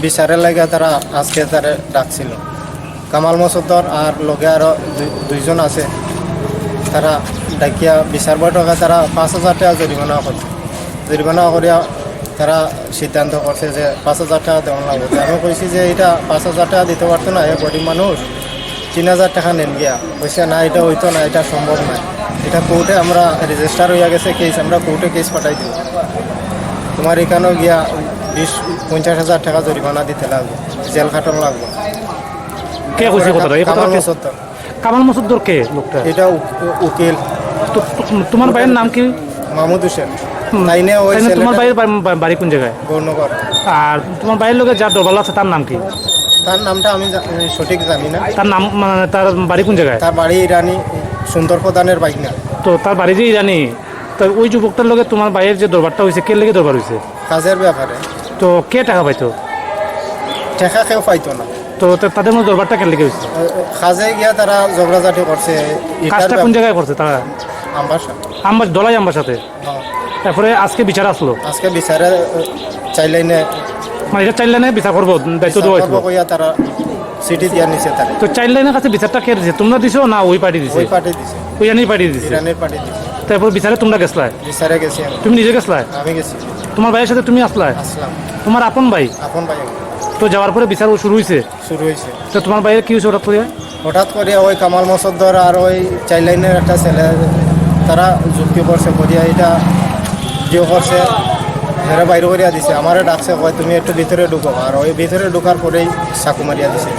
বিচারের লাগি তারা আজকে তারা ডাকছিল। কামাল মসদ্দর আর লগে আরো দুই-, দুইজন আছে। তারা ডাকিয়া বিচার বৈঠকে তারা পাঁচ হাজার টাকা জরিমানা করছে। জরিমানা করিয়া তারা সিদ্ধান্ত করছে যে পাঁচ হাজার টাকা দেওয়া লাগবে। তো আমি কইছি যে এটা পাঁচ হাজার টাকা দিতে পারতো না, এ গরিব মানুষ, তিন হাজার টাকা নেন গিয়া। কইছে, "না, এটা হইতো না, এটা সম্ভব নয়। এটা কোর্টে আমরা রেজিস্টার হইয়া গেছে কেস, আমরা কোর্টে কেস পাঠাই দিব। তোমার এখানেও গিয়া বিশ, পঞ্চাশ হাজার টাকা জরিমানা দিতে লাগবে, জেল খাটন লাগবে।" কে কইছে কথাটা? এই কথাটা কামাল কে? মসদ্দর। কামাল মসদ্দর কে লোকটা? এটা উ-, উকিল। তো, তো, তোমার ভাইয়ের নাম কি? মাহমুদ হোসেন। হুম। তাইনে ওই তাইনে তোমার ছেলেটা ভাইয়ের বা-, বা-, বাড়ি কোন জায়গায়? গৌরনগর। আর তোমার ভাইয়ের লগে যার ডবল আছে, তার নাম কি? তার নামটা আমি জা-, সঠিক জানি না। তার নাম, মানে, তার বাড়ি কোন জায়গায়? তার বাড়ি ইরানি, সুন্দর প্রধানের বাইক না। তো তার বাড়ি যে ইরানি, তো ওই যুবকটার লগে তোমার ভাইয়ের যে দরবারটা হইছে, কে লেগে দরবার হইছে? কাজের ব্যাপারে। তো কে টাকা পাইতো? টাকা কেউ পাইতো না। তো তা-, তাদের মধ্যে দরবারটা কেন লেগে হইছে? কাজে গিয়া তারা ঝগড়াঝাটি করছে। ইটার কাজটা কোন ব্যাপ-, জায়গায় করছে তারা? আমবাসা। আমবাসা, দলাই আমবাসাতে? হ্যাঁ। তারপরে আজকে বিচার আসলো? আজকে বিচারে, আহ, চাইল্ড লাইনে মানে এটা চাইল্ড লাইনে বিচার করবো, দায়িত্ব বিচার দেওয়া করবো হয়েছিল? কইয়া তারা চিঠি দিয়া নিছে তারা। তো চাইল্ড লাইনের কাছে বিচারটা কে দিছে? তোমরা দিছো না ওই পার্টি দিছে? ওই পার্টি দিছে। ওই ইরানি পার্টি দিছে? ইরানের পার্টি দিছে। তারপর বিচারে তোমরা গেছলায়? বিচারে গেছি আমি। তুমি নিজে গেছলায়? আমি গেছি। তোমার ভাইয়ের সাথে তুমি আসলায়? আসলাম। তোমার আপন ভাই? আপন ভাই। তো যাওয়ার পরে বিচার ও শুরু হয়েছে? শুরু হয়েছে। তো তোমার ভাইয়ের কি হয়েছে হঠাৎ করে? হঠাৎ করে ওই কামাল মসদ্দর আর ওই চাইল্ড লাইনের একটা ছেলে, তারা যুক্তি করছে, করিয়া এটা ভিডিও করছে, এরা বাইরে করিয়া দিছে। আমারে ডাকছে, কয়, "তুমি একটু ভিতরে ঢুকো।" আর ওই ভিতরে ঢুকার পরেই চাকু মারিয়া দিছে।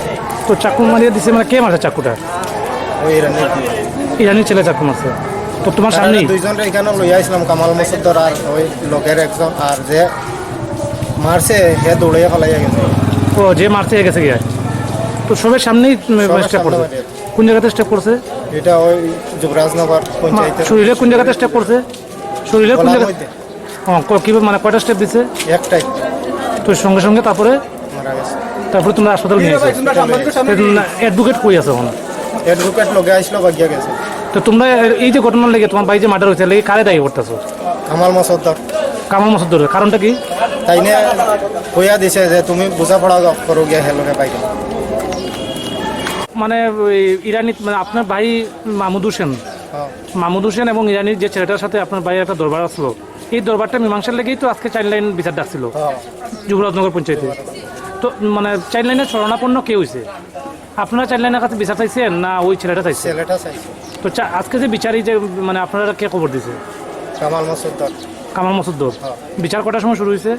তো চাকু মারিয়া দিছে মানে কে মারছে চাকুটা? ওই ইরানি। ইরানি ছেলে চাকু মারছে। তো তোমার তারা সামনেই? দুইজনরে এখানে লইয়া আইছিলাম, কামাল মসদ্দর আর ওই লোকের একজন, আর যে মারছে, হে দৌড়ে পালাইয়া গেছে। ও, যে মারছে, হে গেছে গিয়া। তো সবের সামনেই, উম, সবার স্টেপ সামনে করছে? মারিয়া দিছে। কোন জায়গাতে স্টেপ করছে? এটা ওই যুবরাজনগর মা-, পঞ্চায়েতের শরীরে কোন জায়গাতে স্টেপ করছে? শরীরে কোন গলার জায়গা? মধ্যে। ও, ক-, কিভাবে, মানে, কয়টা স্টেপ দিছে? একটাই। তো সঙ্গে সঙ্গে তারপরে? মারা গেছে। তারপরে তোমরা হাসপাতাল নিয়ে গেছো? হাসপাতালে নিয়ে গেছি। তো না, অ্যাডভোকেট কই আছে এখন? অ্যাডভোকেট লগে আইছিল, বাগিয়া গেছে। তো তোমরা এই যে ঘটনার লেগে তোমার ভাই যে মার্ডার হয়েছে, লেগে কারে দায়ী করতেছো? কামাল মসদ্দর। কামাল মসদ্দর, কারণটা কি? তাইনে কইয়া দিছে যে, "তুমি বোঝাপড়া করো গিয়া হেলরে বাইরে।" মানে, ওই ইরানি, মানে, আপনার ভাই মাহমুদ হোসেন, হ্যাঁ। মাহমুদ হোসেন এবং ইরানির যে ছেলেটার সাথে আপনার ভাইয়ের একটা দরবার আসলো, এই দরবারটা মীমাংসার লেগেই তো আজকে চাইল্ড লাইন বিচার ডাকছিল হ্যাঁ। যুবরাজনগর পঞ্চায়েতে। তো মানে চাইল্ড লাইনের শরণাপন্ন কে হইছে? আপনারা চাইল্ড লাইনের কাছে বিচার চাইছেন না ওই ছেলেটা চাইছে? ছেলেটা চাইছে। তো চা-, আজকে যে বিচারই যে মানে আপনারা কে খবর দিছে? কামাল মসুদ্দর। কামাল মসুদ্দর। হ্যাঁ। বিচার কটার সময় শুরু হয়েছে?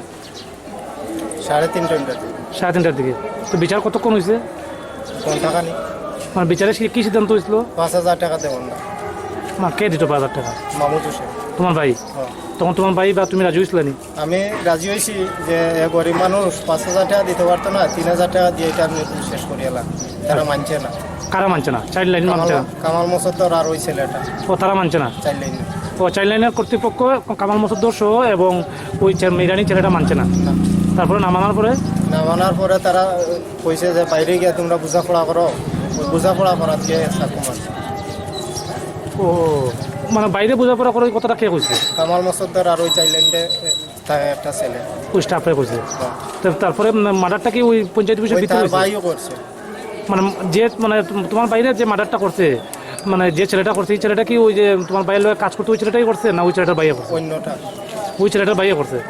সাড়ে তিনটা, তিনটা। সাড়ে তিনটার দিকে। তো বিচার কতক্ষণ হয়েছে? ঘন্টাখানি। মানে বিচারে সে কি সিদ্ধান্ত হয়েছিল? পাঁচ হাজার টাকা দেবেন না। মা, কে দিত পাঁচ হাজার টাকা? মামুদ হোসেন। তোমার ভাই? হ্যাঁ। তখন তোমার ভাই বা তুমি রাজি হয়েছিলে নি? আমি রাজি হয়েছি যে এ গরিব মানুষ পাঁচ হাজার টাকা দিতে পারতো না, তিন হাজার টাকা দিয়ে এটা আমি শেষ করি এলাম। তারা মানছে না। কারা মানছে না? চাইল্ড লাইন কামাল, মানছে না? কামাল মসুদ্দর আর ওই ছেলেটা। ও, তারা মানছে না? Child line. ও, চাইল্ড লাইনের কর্তৃপক্ষ কামাল মসুদ্দর সহ এবং ওই চে-, ইরানি ছেলেটা মানছে না। না। তারপরে না মানার পরে? না মানার পরে তারা কইছে যে বাইরে গিয়ে তোমরা বোঝাপড়া করো, ওই বোঝাপড়া করার গিয়ে চাকু মারছে। ও, মানে বাইরে বোঝাপড়া করো, এই কথাটা কে কইছে? কামাল মসুদ্দর আর ওই চাইল্ড লাইনে তার একটা ছেলে। ওই স্টাফে কইছে। হ্যাঁ। তো তারপরে, উম, মার্ডারটা কি ওই পঞ্চায়েত অফিসের ওই ভিতরে তার হইছে? ভাইও করছে। মানে যে, মানে তুম-, তোমার ভাইরে যে মার্ডারটা করছে, মানে যে ছেলেটা করছে, এই ছেলেটা কি ওই যে তোমার ভাইয়ের লগে কাজ করতো ওই ছেলেটাই করছে না ওই ছেলেটার ভাইয়ে করছে? অন্যটা। ওই ছেলেটার ভাইয়ে করছে।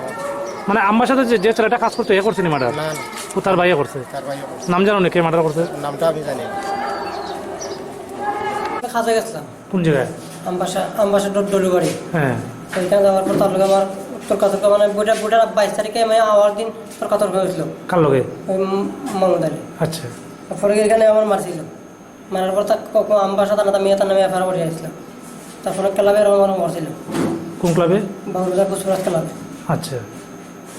মানে আমার সাথে যে, যে ছেলেটা কাজ করতো এ করছে নি মার্ডার? না, না। ও তার ভাইয়ে করছে। তার ভাইয়ে করছে। নাম জানো নি কে মার্ডার করছে? নামটা আমি জানি না। কাজে গেছিলাম। কোন জায়গায়? আমবাসা, আমবাসা ডো-, ডলুবাড়ি। হ্যাঁ। তো এখানে যাওয়ার পর তার লগে আমার তর্কাতর্ক, মানে, বুটার, বুটার বাইশ তারিখে আমি আওয়ার দিন তর্কাতর্ক হয়েছিল। কার লগে? ওই ম-, মাহমুদ আলী। আচ্ছা। তারপরে এখানে আমার মারছিল। মারার পর তা ক-, ক-, আমবাসা থানাতে আমি তার নামে এফআইআর করে আসলাম। তারপরে ক্লাবে এরকম আমার মারছিল। কোন ক্লাবে? বাবুরবাজার পুষ্পরাজ ক্লাবে। আচ্ছা।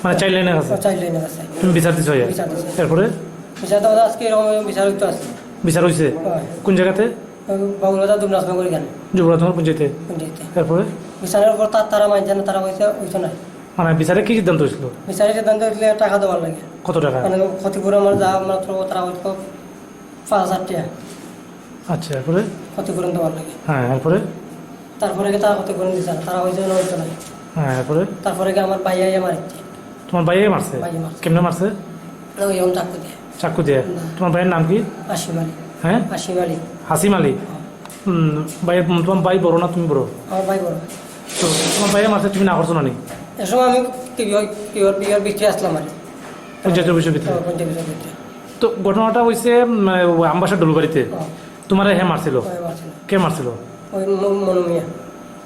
মানে চাইল্ড লাইনের কাছে? চাইল্ড লাইনের কাছে। তুমি বিচার দিছো ইয়া? বিচার দিছি। এরপরে? বিচার তো আজকে এরকম বিচার হইতো আছে। বিচার হইছে? হয়। কোন জায়গাতে? বাবুরবাজার দুবরাজনগর এখানে। যুবরাজনগর পঞ্চায়েতে? পঞ্চায়েতে। এরপরে? বিচারের পর তা-, তারা মানছে না, তারা কইছে হইতো না। মানে বিচারে কি সিদ্ধান্ত হয়েছিল? বিচারের সিদ্ধান্ত হয়েছিল টাকা দেওয়ার লাগে। কত টাকা? মানে ক্ষতিপূরণ আমার যা মাত্র তারা হয়তো পাঁচ হাজার টাকা। আচ্ছা, এরপরে? ক্ষতিপূরণ দেওয়ার লাগে। হ্যাঁ, এরপরে? তারপরে কি তারা ক্ষতিপূরণ দিছে না, তারা হইতো না, হইতো না। হ্যাঁ, এরপরে? তারপরে কি আমার ভাইয়া ইয়ে মারছে। তোমার ভাইয়া মারছে? ভাইয়া মারছে। কেমনে মারছে? ওই ওর চাকু দিয়ে। চাকু দিয়ে? না। তোমার ভাইয়ের নাম কি? হাসিম আলী। হ্যাঁ? হাসিম আলী। হাসিম আলী? হ্যাঁ। হুম, ভাই, তোমার ভাই বড় না তুমি বড়? আমার ভাই বড়। তো তোমার ভাইয়া মারছে, তুমি না করছো না নি? এ সময় আমি কি বিভাগ, কি বিভাগ, বিভাগ ভিতরে আসলাম আর কি। পঞ্চায়েত অফিসের ভিতরে? হ্যাঁ, পঞ্চায়েত অফিসের ভিতরে। তো ঘটনাটা হইছে, উম, ওই আমবাসা ডলুবাড়িতে? হ্যাঁ। তোমারে হে মারছিল? হ্যাঁ, মারছিল। কে মারছিল? ওই ম-, মনু মিয়া।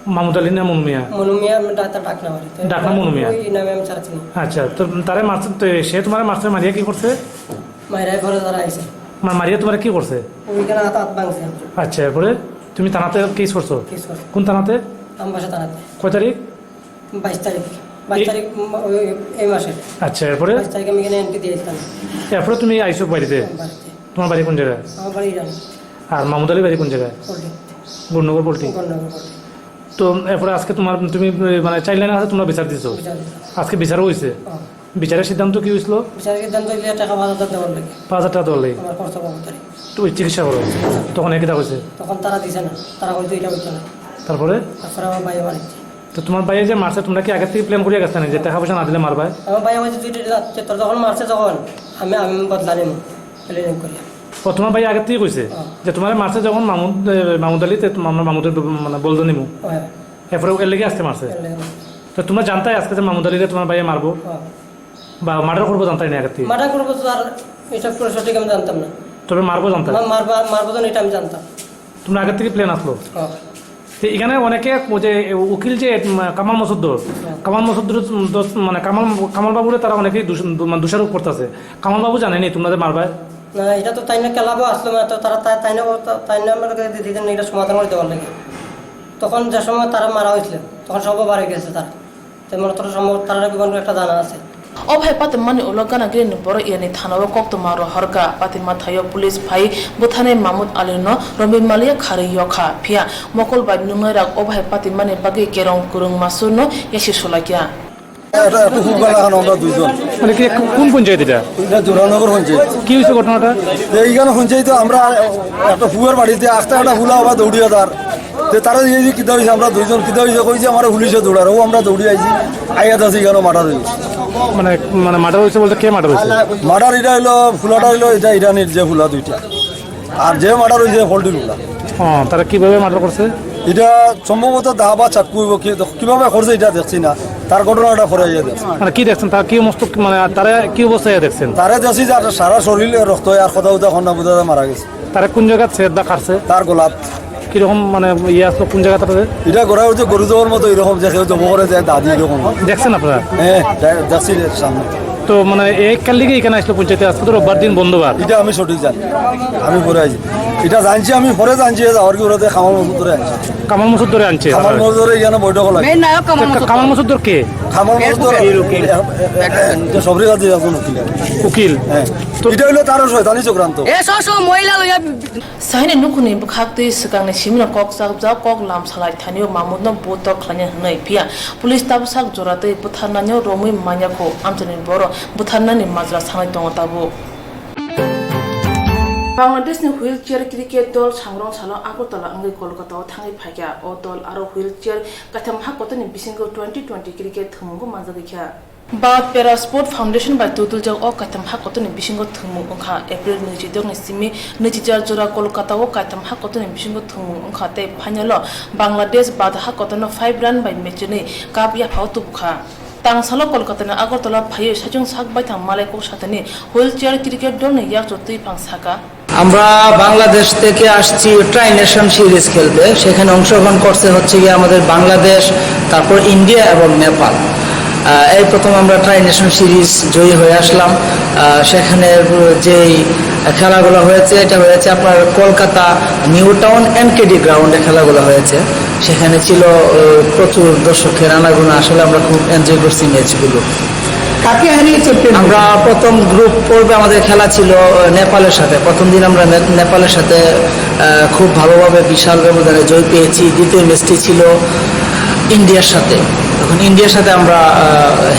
মাহমুদ আলী না মনু মিয়া? মনু মিয়া, আমি ডাক-, ডাক না মারি। তো ডাক না মনু মিয়া? ওই নামে আমি ছাড়া চিনি। আচ্ছা, তো তারে মারছে, তো সে তোমারে মারছে, মারিয়া কি করছে? মাইরা ঘরে তারা আইছে। মা-, মারিয়া তোমারে কি করছে? ওইখানে হাত, হাত ভাঙছে। আচ্ছা, এরপরে তুমি থানাতে কেস করছো? কেস করছি। কোন থানাতে? আমবাসা থানাতে। কয় তারিখ? বাইশ তারিখ। বাইশ এই তারিখ, উম, ওই, ওই, এই মাসের। আচ্ছা, এরপরে? বাইশ তারিখ আমি এখানে এন্ট্রি দিয়েছিলাম। এরপরে তুমি আইছো বাড়িতে? বাড়িতে। তোমার বাড়ি কোন জায়গায়? আমার বাড়ি ইরান। আর মাহমুদ আলীর বাড়ি কোন জায়গায়? পল্টু। গুরুনগর পল্টু। গুরুনগর পল্টু। তো এরপরে আজকে তোমার, তুমি, এ, মানে, চাইল্ড লাইনের কাছে তোমরা বিচার দিছো? বিচার দিছি। আজকে বিচারও হইছে? হ্যাঁ। বিচারের সিদ্ধান্ত কি হইছিল? বিচারের সিদ্ধান্ত হইলে টাকা পাঁচ হাজার দেওয়ার লাগে। পাঁচ হাজার টাকা দেওয়ার লাগে? আমার খরচ বাবদ আর কি। তো ওই চিকিৎসা করো? তখন একই দাগ হইছে? তখন তারা দিছে না, তারা হয়তো এটা হইতো না। তারপরে? তারপরে আমার ভাইয়ে মারিছে। তো তোমার ভাইয়ে যে মারছে, তোমরা কি আগে থেকে প্ল্যান করিয়া গেছো না যে টাকা পয়সা না দিলে মারবায়? আমার ভাইয়ে বলছে, "তুই এটা, তোর যখন মারছে যখন, আমি, আমি বদলা নিব, প্ল্যানিং করি।" ও, তোমার ভাই আগে থেকে কইছে হ্যাঁ। যে তোমার মারছে যখন মামুদ, এ, মামুদ আলী, তে তোমার, আমরা মামুদের ব-, মানে, বলদ নিমু। হ্যাঁ। এরপরে এর লেগে আজকে মারছে। এর লেগে মারছে। তো তোমরা জানতাই আজকে যে মামুদ আলীরে তোমার ভাইয়ে মারবো? হ্যাঁ। বা মার্ডার করবো জানতাই না আগে থেকে? মার্ডার করবো তো আর এটা পুরো সঠিক আমি জানতাম না। তবে মারবো জানতাই? মা-, মারবা-, মারবো জানো এটা আমি জানতাম। তোমরা আগে থেকে প্ল্যান আসলো? হ্যাঁ। তো এখানে অনেকে ওই যে উকিল যে, উম, কামাল মসুদ্দর, হ্যাঁ। কামাল মসুদ্দর, উম, দোষ, মানে কামাল, কামাল বাবুরে তারা অনেকেই দোষ-, মানে দোষারোপ করতেছে। কামাল বাবু জানেনি তোমরা যে মারবায়? না, এটা তো তাই না ক্লাবও আসলো না, তো তারা তাই, তাই না, তাই না আমরা দিদি এটা সমাধান করে দেওয়ার লাগে। তখন যে সময় তারা মারা হয়েছিল, তখন সব বার হয়ে গেছে তারা। তেমন অতটা সম্ভব তারা বিমানগুলো একটা জানা আছে। O bahai patimani ulo gana gini ni borok yani thana o koktwma rohorkha. Patima thaio police phai bwtharnai Mahmud Ali no romwi maliya kharwi yokha. Phiya mokol bai nungnai rak o bahai patimani bagwi kerong kwrwng masur no yasi sulaikha. এটা একটু খুব বেলা এখন আমরা দুইজন। মানে কি, কোন পঞ্চায়েত এটা? এটা জোড়ানগর পঞ্চায়েত। কি হয়েছে ঘটনাটা? যে এইখানে পঞ্চায়েতে আমরা একটা ফুয়ার বাড়িতে আস্তে একটা ফুলা আবার দৌড়িয়ে তার। যে তারা এই যে কিতা হয়েছে, আমরা দুইজন কিতা হয়েছে কইছে, আমার পুলিশে দৌড়ার, ও আমরা দৌড়িয়ে আইছি, আইয়া দাসি এখানে মার্ডার হয়েছে। মানে, মানে মার্ডার হয়েছে বলতে কে মার্ডার হয়েছে? মার্ডার এটা হইলো, ফুলাটা হইলো এটা ইরানির যে ফুলা দুইটা, আর যে মার্ডার হয়েছে ফল্টির ফুলা। হ্যাঁ, তারা কিভাবে মার্ডার করছে? এটা সম্ভবত দা বা চাকু হইব, কি, কিভাবে করছে এটা দেখছি না। তার ঘটনাটা পরে আইয়া দেখছি। মানে কি দেখছেন? তার কি মস্ত, মানে তারা কি অবস্থায় দেখছেন? তারা দেখছি যে সারা শরীরে রক্ত, আর কথা উদা খন্না বুঝা মারা গেছে। তারা কোন জায়গাত সে দা কাটছে? তার গোলাত। কিরকম মানে ইয়ে আসলো, কোন জায়গাতে আপনাদের? এটা গোড়া হচ্ছে গরু জবর মতো এরকম, যে কেউ জব করে যায় দাদি এরকম। দেখছেন আপনারা? হ্যাঁ, দে-, দেখছি রে সামনে। তো মানে এই কাল দিকে এখানে আসলো পঞ্চায়েতে, আজকে তো রোববার দিন বন্ধ বার। এটা আমি সঠিক জানি, আমি পরে আছি। এটা জানছি আমি, পরে জানছি যে যাওয়ার কি ওরা খামার মজুদ ধরে আনছে। কামাল মসুদ ধরে আনছে? কামাল মজুদ ধরে এখানে বৈঠক লাগে। মেইন নায়ক কামাল মসুদ। কামাল মসুদ ধর কে? খামার মজুদ ধরে উকিল। এ, এ, এ, এ, সবরি কাজে একজন উকিল। উকিল? হ্যাঁ। তো এটা হইলো তারও শয়তানি চক্রান্ত। এ সব সব মহিলা লইয়া Sahini nukhungni bwkhak twi swkangni simino kok chapjak, kok lam salai thanio mamutno butok khlainai hwnwi, phiya police tabuk sak jora twi bwtharnaino romwi manya kho, amchaini borok bwtharnani majra sanai tongo tabuk. Bangladeshni wheelchair cricket dol sangrong salo Agartala wngwi Kolkatao thangwi phaikha. O dol aro wheelchair kaitham ha kotorni bisingo twenty twenty cricket thwngmungo manjagwi kha. Bharat Para Sport Foundation bai twtwljak o kaitham ha kotorni bisingo thwngmung wngkha. April nwichidokni simi nwichichar jora Kolkatao kaitham ha kotorni bisingo thwngmung wngkha tei final-o Bangladesh Bharat ha kotorno five run bai match rwnwi cup yaphao tubukha. Tangsalo Kolkatani Agartala phaiwi saichung sak baithang malai kok satani wheelchair cricket dolni yakchu twiphang saka. আমরা বাংলাদেশ থেকে আসছি try nation series খেলতে। সেখানে অংশগ্রহণ করছে হচ্ছে গিয়ে আমাদের বাংলাদেশ, তারপর ইন্ডিয়া এবং নেপাল। আহ, এই প্রথম আমরা ট্রাই নেশন সিরিজ জয়ী হয়ে আসলাম। আহ, সেখানে যেই খেলাগুলো হয়েছে, এটা হয়েছে আপনার কলকাতা নিউ টাউন এনকেডি গ্রাউন্ডে খেলাগুলো হয়েছে। সেখানে ছিল, আহ, প্রচুর দর্শকের আনাগোনা। আসলে আমরা খুব এনজয় করছি ম্যাচগুলো। কাকে হারিয়েছে প্রেম? আমরা প্রথম গ্রুপ পর্বে আমাদের খেলা ছিল, আহ, নেপালের সাথে। প্রথম দিন আমরা নে-, নেপালের সাথে, আহ, খুব ভালোভাবে বিশাল ব্যবধানে জয় পেয়েছি। দ্বিতীয় ম্যাচটি ছিল ইন্ডিয়ার সাথে। তখন ইন্ডিয়ার সাথে আমরা, আহ,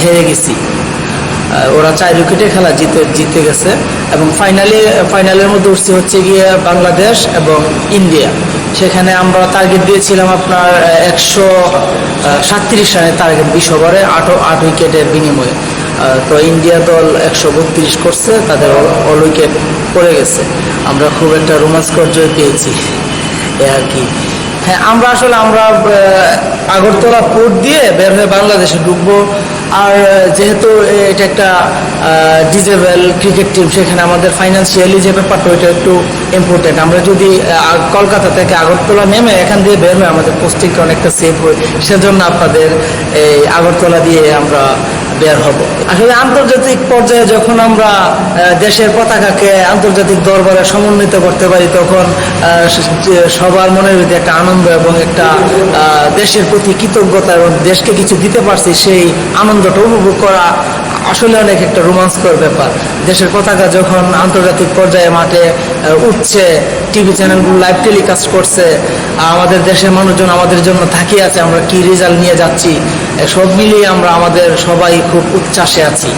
হেরে গেছি। আহ, ওরা চার উইকেটে খেলা জিতে, জিতে গেছে এবং ফাইনালে, ফাইনালের মধ্যে উঠছে হচ্ছে গিয়ে বাংলাদেশ এবং ইন্ডিয়া। সেখানে আমরা টার্গেট দিয়েছিলাম আপনার, আহ, একশো সাতত্রিশ রানের টার্গেট বিশ ওভারে আট, আট উইকেটের বিনিময়ে। আহ, তো ইন্ডিয়া দল একশো বত্রিশ করছে, তাদের অল, অল উইকেট পড়ে গেছে। আমরা খুব একটা রোমান্স স্কোর জয় পেয়েছি, এ আর কি। হ্যাঁ, আমরা আসলে আমরা, আহ, আগরতলা পোর্ট দিয়ে বের হয়ে বাংলাদেশে ঢুকবো। আর, আহ, যেহেতু এটা একটা, আহ, ডিজেবল ক্রিকেট টিম, সেখানে আমাদের ফাইন্যান্সিয়ালি যে ব্যাপারটা, ওইটা একটু ইম্পর্টেন্ট। আমরা যদি, আহ, কলকাতা থেকে আগরতলা নেমে এখান দিয়ে বের হয়ে আমাদের পোস্টিংটা অনেকটা সেফ হয়, সেজন্য আপনাদের এই আগরতলা দিয়ে আমরা বের হব। আসলে আন্তর্জাতিক পর্যায়ে যখন আমরা, আহ, দেশের পতাকাকে আন্তর্জাতিক দরবারে সমুন্নীত করতে পারি, তখন, আহ, স-, যে সবার মনের ভিতরে একটা আনন্দ এবং একটা, আহ, দেশের প্রতি কৃতজ্ঞতা এবং দেশকে কিছু দিতে পারছি, সেই আনন্দটা উপভোগ করা আসলে অনেক একটা রোমাঞ্চকর ব্যাপার। দেশের পতাকা যখন আন্তর্জাতিক পর্যায়ে মাঠে, আহ, উঠছে, টিভি চ্যানেলগুলো লাইভ টেলিকাস্ট করছে, আমাদের দেশের মানুষজন আমাদের জন্য তাকিয়ে আছে, আমরা কি রেজাল্ট নিয়ে যাচ্ছি, এ, সব মিলিয়ে আমরা আমাদের সবাই খুব উচ্ছ্বাসে আছি।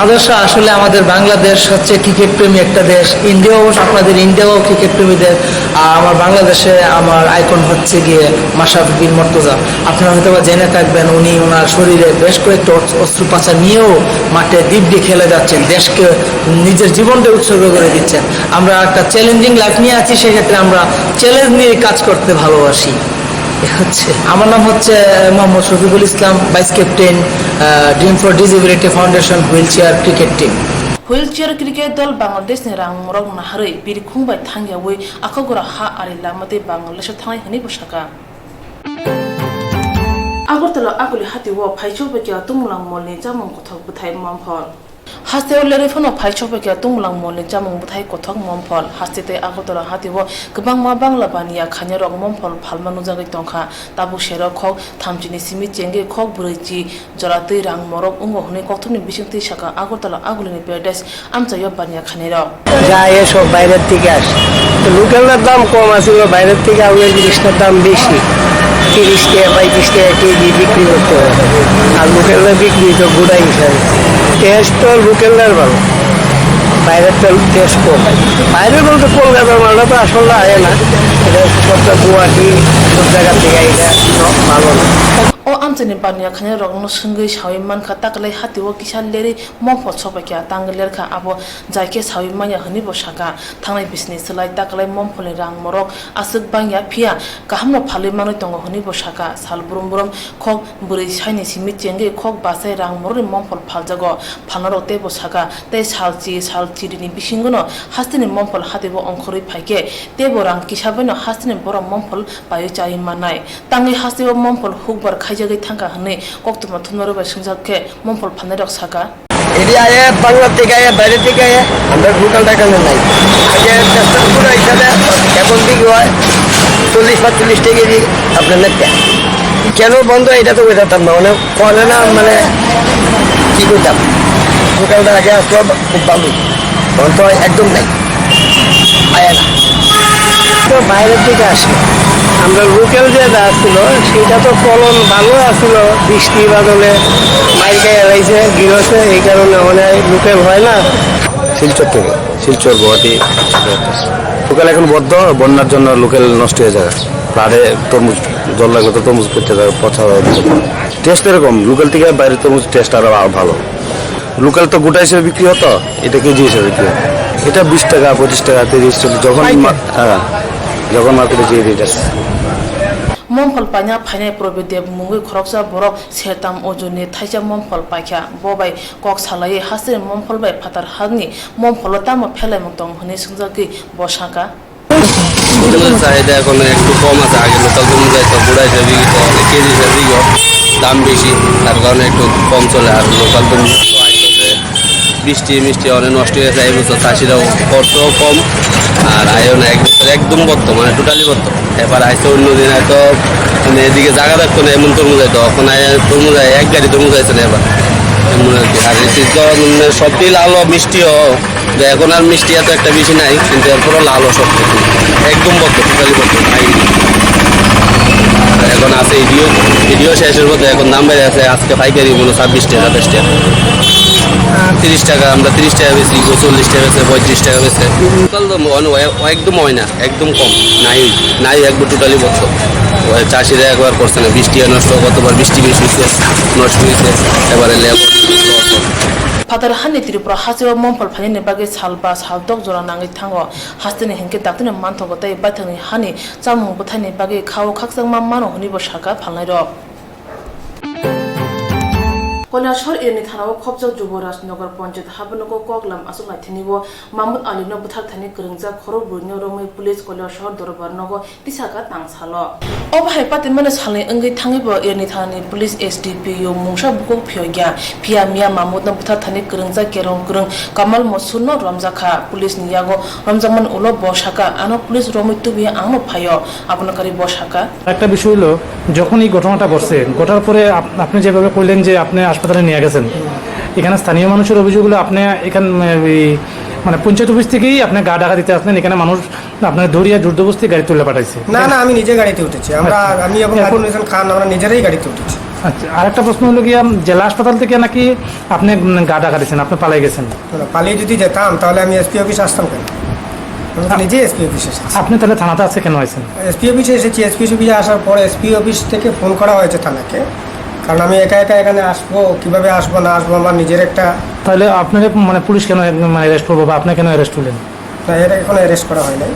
আদর্শ আসলে আমাদের বাংলাদেশ হচ্ছে ক্রিকেট প্রেমী একটা দেশ, ইন্ডিয়া অবশ্য আপনাদের ইন্ডিয়াও ক্রিকেট প্রেমীদের। আর আমার বাংলাদেশে আমার আইকন হচ্ছে গিয়ে মাশরাফি বিন মর্তজা। আপনারা হয়তো বা জেনে থাকবেন, উনি ওনার শরীরে বেশ কয়েকটা অস-, অস্ত্রোপচার নিয়েও মাঠে দিব্যি খেলে যাচ্ছেন, দেশকে নিজের জীবনটা উৎসর্গ করে দিচ্ছেন। আমরা একটা চ্যালেঞ্জিং লাইফ নিয়ে আছি, সেক্ষেত্রে আমরা চ্যালেঞ্জ নিয়ে কাজ করতে ভালোবাসি। এ হচ্ছে, আমার নাম হচ্ছে মোহাম্মদ শফিকুল ইসলাম, ভাইস ক্যাপ্টেন, আহ, Dream for Disability Foundation wheelchair cricket team। Wheelchair cricket dol Bangladeshni rangmorok naharwi birkhung bai thangyawi akhogora ha ari lama tei Bangladesho thangnai hwnwi bo saka. Agartala Aguli hatio phaichok bai kha Tumulang molni chamung kothok bwthai Momphol. Hasteo lerwi phano phaichok bai kha Tumulang molni chamung bwthai kothok Momphol. Haste tei Agartala hatio kwbangma Bangla baniya khainairok Momphol phalma nukjagwi tongkha. Tabuk serok khok thamchini simi chengwi khok brwichi jora twi rang morok wngo hwnwi kokthumni bisingtwi saka Agartala Agulini Paradise amchaio baniya khainairok. যা এসব বাইরের থেকে আসে। তো লোকালটার দাম কম আছে, এগুলো বাইরের থেকে আনলে জিনিসটার দাম বেশি, তিরিশ টাকা, পঁয়ত্রিশ টাকা কেজি বিক্রি করতে হয়। আর লোকালটা বিক্রি তো গোডাউন হিসাবে। টেস্ট তো লোকালটার ভালো, বাইরের তো টেস্ট কম। বাইরে বলতে কলকাতার মালটা তো আসলে আয় না, এটা সবটা গুয়াহাটি, সব জায়গা থেকে এটা ভালো না। Amchaini baniya khainai rokno swngwi sawi mankha, taklai hatio kisa lerwi momphol sopaikha, tangwi lerkha, abo jaikhe sawi manya hwnwi bo sakha. Thangnai bisini swlai taklai mompholni rang morok aswk bangya, phiya kahamno phalwi manwi tongo hwnwi bo sakha. Sal brum brum khok bwrwi saini simi chengwi khok bachai rang morokni momphol phaljago. Phalnarok teibo sakha, tei sal chi sal chirini bisingono hasteni momphol hatio ongkhorwi phaikhe teibo rang kisa baino hasteni borok momphol paiwi chawi mannai. Tangwi hasteo momphol hukbar khaijagwi thangkha hwnwi koktwma thumnarok bai swngjak khe momphol phalnairok sakha. এটি আয়ে বাংলা থেকে আয়ে বাইরে থেকে আয়ে আমরা লোকাল টাকা নাই। আগে চেষ্টা করে এখানে এখন বিক্রি হয় চল্লিশ পাঁচচল্লিশ টাকা কেজি আপনার লেখা। কেন বন্ধ এটা তো বোঝাতাম না, মানে করে না, মানে কি করতাম? লোকালটা আগে আসলো খুব ভালো, এখন তো একদম নাই। আয়া না। তো বাইরের দিকে আসে। আমরা লোকাল যে যা ছিল, সেটা তো ফলন ভালো আছিল, বৃষ্টি বাদলে মাইর খাই এলাইছে, গিরছে, এই কারণে মানে লোকাল হয় না। শিলচর থেকে, শিলচর, গুয়াহাটি। লোকাল এখন বদ্ধ, বন্যার জন্য লোকাল নষ্ট হয়ে যায়। ফ্লাডে তরমুজ, জল লাগলে তো তরমুজ পড়তে যায়, পচা যায়। টেস্ট এরকম, লোকাল থেকে বাইরের তরমুজ টেস্ট আরো ভা-, ভালো। লোকাল তো গোটা হিসেবে বিক্রি হতো, এটা কেজি হিসেবে বিক্রি হতো। এটা বিশ টাকা, পঁচিশ টাকা, তিরিশ, চল্লিশ, যখন মা-, হ্যাঁ, যখন মার্কেটে যে রেট আছে। Momphol paina phainai Probit Deb mungwi khoroksa borok sertam ojonni thaisa momphol paikha. Bo bai kok salaiwi hasteni momphol bai phatar hani mompholo tamo phelaimung tong hwnwi swngjagwi bo sakha. তরমুজের চাহিদা এখন একটু কম আছে, আগে লোকাল তরমুজ আইতো, গুড়া হিসেবে বিক্রি হতো, কেজি হিসেবে বিক্রি হতো, দাম বেশি, তার কারণে একটু কম চলে। আর লোকাল তরমুজ তো আইতো যে বৃষ্টি মিষ্টি অনেক নষ্ট হয়ে যায়, এই বছর চাষিরাও খরচও কম, আর আয়ও না, এক বছর একদম বদ্ধ, মানে টোটালি বদ্ধ। এবার আইতো অন্য দিন হয়তো মানে এদিকে জায়গা থাকতো না, এমন তরমুজ আইতো, এখন আয় তরমুজ আয়, এক গাড়ি তরমুজ আইছে না এবার, এমন আর কি। আর এই তো মানে সবটি লাল ও মিষ্টিও, তো এখন আর মিষ্টি এত একটা বেশি নাই, কিন্তু এরপরও লাল ও সব কিছু। একদম বদ্ধ, টোটালি বদ্ধ, নাই। এখন আছে ইডিও, ইডিও শেষের মধ্যে এখন দাম বেড়ে আছে, আজকে পাইকারি মূল্য ছাব্বিশ টাকা, সাতাশ টাকা। আহ, তিরিশ টাকা, আমরা তিরিশ টাকা বেচি, কেউ চল্লিশ টাকা বেচে, পঁয়ত্রিশ টাকা বেচে। লোকাল তো মনে হয় একদম হয় না, একদম কম, নাই, নাই, একবার টোটালি বন্ধ। ওই চাষিরা একবার করছে না, বৃষ্টি নষ্ট, কতবার বৃষ্টি বেশি হয়েছে, নষ্ট হয়েছে, এবারে labour. Phatar hani Tripura hasteo momphol phainani bagwi sal ba sal dok jora nangwi thango. Hasteni hinkhe daktino manthogo tei baithangni hani chamung bwthaini bagwi khao khakchangma mano hwnwi bo sakha phalnairok. Koilashahar area ni thana o khopjak Juboraj Nagar Panchayat habunugo koklam achuk naithani o Mahmud Ali no bwthar thani kwrwngjak khorok bwrwi no romwi police Koilashahar Dorbar nogo tisaka tang salo. Obo hai patimani salni wngwi thangwi bo area ni thana ni police S D P O mungsa bukhuk phiyokya, phiya miya Mahmud no bwthar thani kwrwngjak kerong kwrwng Kamal Mosur no romjak kha. Police ni yago romjakmani ulo bo sakha, ano police romwi tubi ang no phaio, abono karwi bo sakha. একটা বিষয় হলো, যখন এই ঘটনাটা ঘটছে, ঘটার পরে আপ-, আপনি যেভাবে কইলেন যে আপনি হাসপাতালে নিয়ে গেছেন, এখানে স্থানীয় মানুষের অভিযোগ হলো আপনি এখানে, এই, মানে পঞ্চায়েত অফিস থেকেই আপনি গা ঢাকা দিতে আসলেন, এখানে মানুষ আপনাকে ধরিয়ে জোর জবরদস্তি গাড়ি তুলে পাঠাইছে। না, না, আমি নিজে গাড়িতে উঠেছি। আমরা, আচ্ছা। আমি এবং এরপর হারুন হোসেন খান, আমরা নিজেরাই গাড়িতে উঠেছি। আচ্ছা, আরেকটা প্রশ্ন হলো গিয়া, জেলা হাসপাতাল থেকে নাকি আপনি, উম, গা ঢাকা দিয়েছেন, আপনি পালাই গেছেন? না, পালিয়ে যদি যেতাম, তাহলে আমি এসপি অফিসে আসতাম কেন? আমি তো আ-, নিজেই এসপি অফিসে এসেছি। আপনি তাহলে থানাতে আজকে কেন আছেন? এসপি অফিসে এসেছি, এসপি অফিসে আসার পর এসপি অফিস থেকে ফোন করা হয়েছে থানাকে, কারণ আমি একা একা এখানে আসবো, কিভাবে আসবো না আসবো, আমার নিজের একটা তাহলে আপনাকে, মানে, পুলিশ কেন, মানে, অ্যারেস্ট করবো বা আপনি কেন অ্যারেস্ট হলেন? না, এটা এখনো অ্যারেস্ট করা হয় নাই।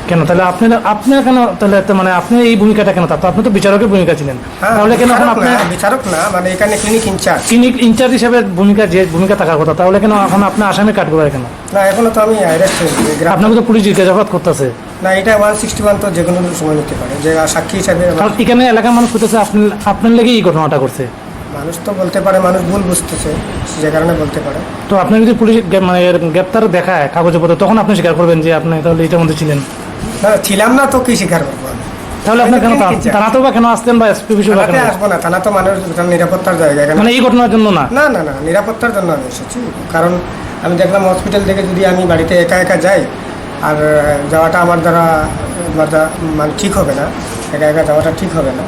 কেন তাহলে আপনি, আপনি কেন তাহলে এত, মানে, আপনি এই ভূমিকাটা কেন? তা তো আপনি তো বিচারকের ভূমিকা ছিলেন, হ্যাঁ, তাহলে কেন এখন বিচারক আপনি না, বিচারক না, মানে, এখানে ক্লিনিক ইনচার্জ। ক্লিনিক ইনচার্জ হিসেবে ভূমিকা, যে ভূমিকা থাকার কথা, তাহলে কেন এখন আপনি আসামি কাঠগড়ায় কেন? না, এখনো তো আমি অ্যারেস্ট হইনি। গ্রাম আপনাকে তো পুলিশ জিজ্ঞাসাবাদ করতেছে। না, এটা ওয়ান সিক্সটি ওয়ান তো যে কোনো সময় নিতে পারে, যে সাক্ষী হিসাবে আমার কারণ এখানে এলাকার মানুষ করতেছে, আপনি, আপনার লেগে এই ঘটনাটা করছে। মানুষ তো বলতে পারে, মানুষ ভুল বুঝতেছে, যে কারণে বলতে পারে। তো আপনি যদি পুলিশ গ্রে-, মানে, এর গ্রেপ্তার দেখায় কাগজপত্র, তখন আপনি স্বীকার করবেন যে আপনি তাহলে এটার মধ্যে ছিলেন? না, ছিলাম না তো কি স্বীকার করবো আমি? তাহলে আপনি আমি তো কেন ক্লিনিক থানা-, ইনচার্জ। থানাতেও বা কেন আসতেন বা এসপি অফিসেও বা কেন থানাতে আসতেন? আসবো না, থানা তো মানুষ, ওটা নিরাপত্তার জায়গা, এখানে মানে এই ঘটনার জন্য না? না, না, না, নিরাপত্তার জন্য আমি এসেছি। কারণ আমি দেখলাম হসপিটাল থেকে যদি আমি বাড়িতে একা একা যাই, আর যাওয়াটা আমার দ্বারা, আমার দ্বারা, মানে, ঠিক হবে না, একা একা যাওয়াটা ঠিক হবে না।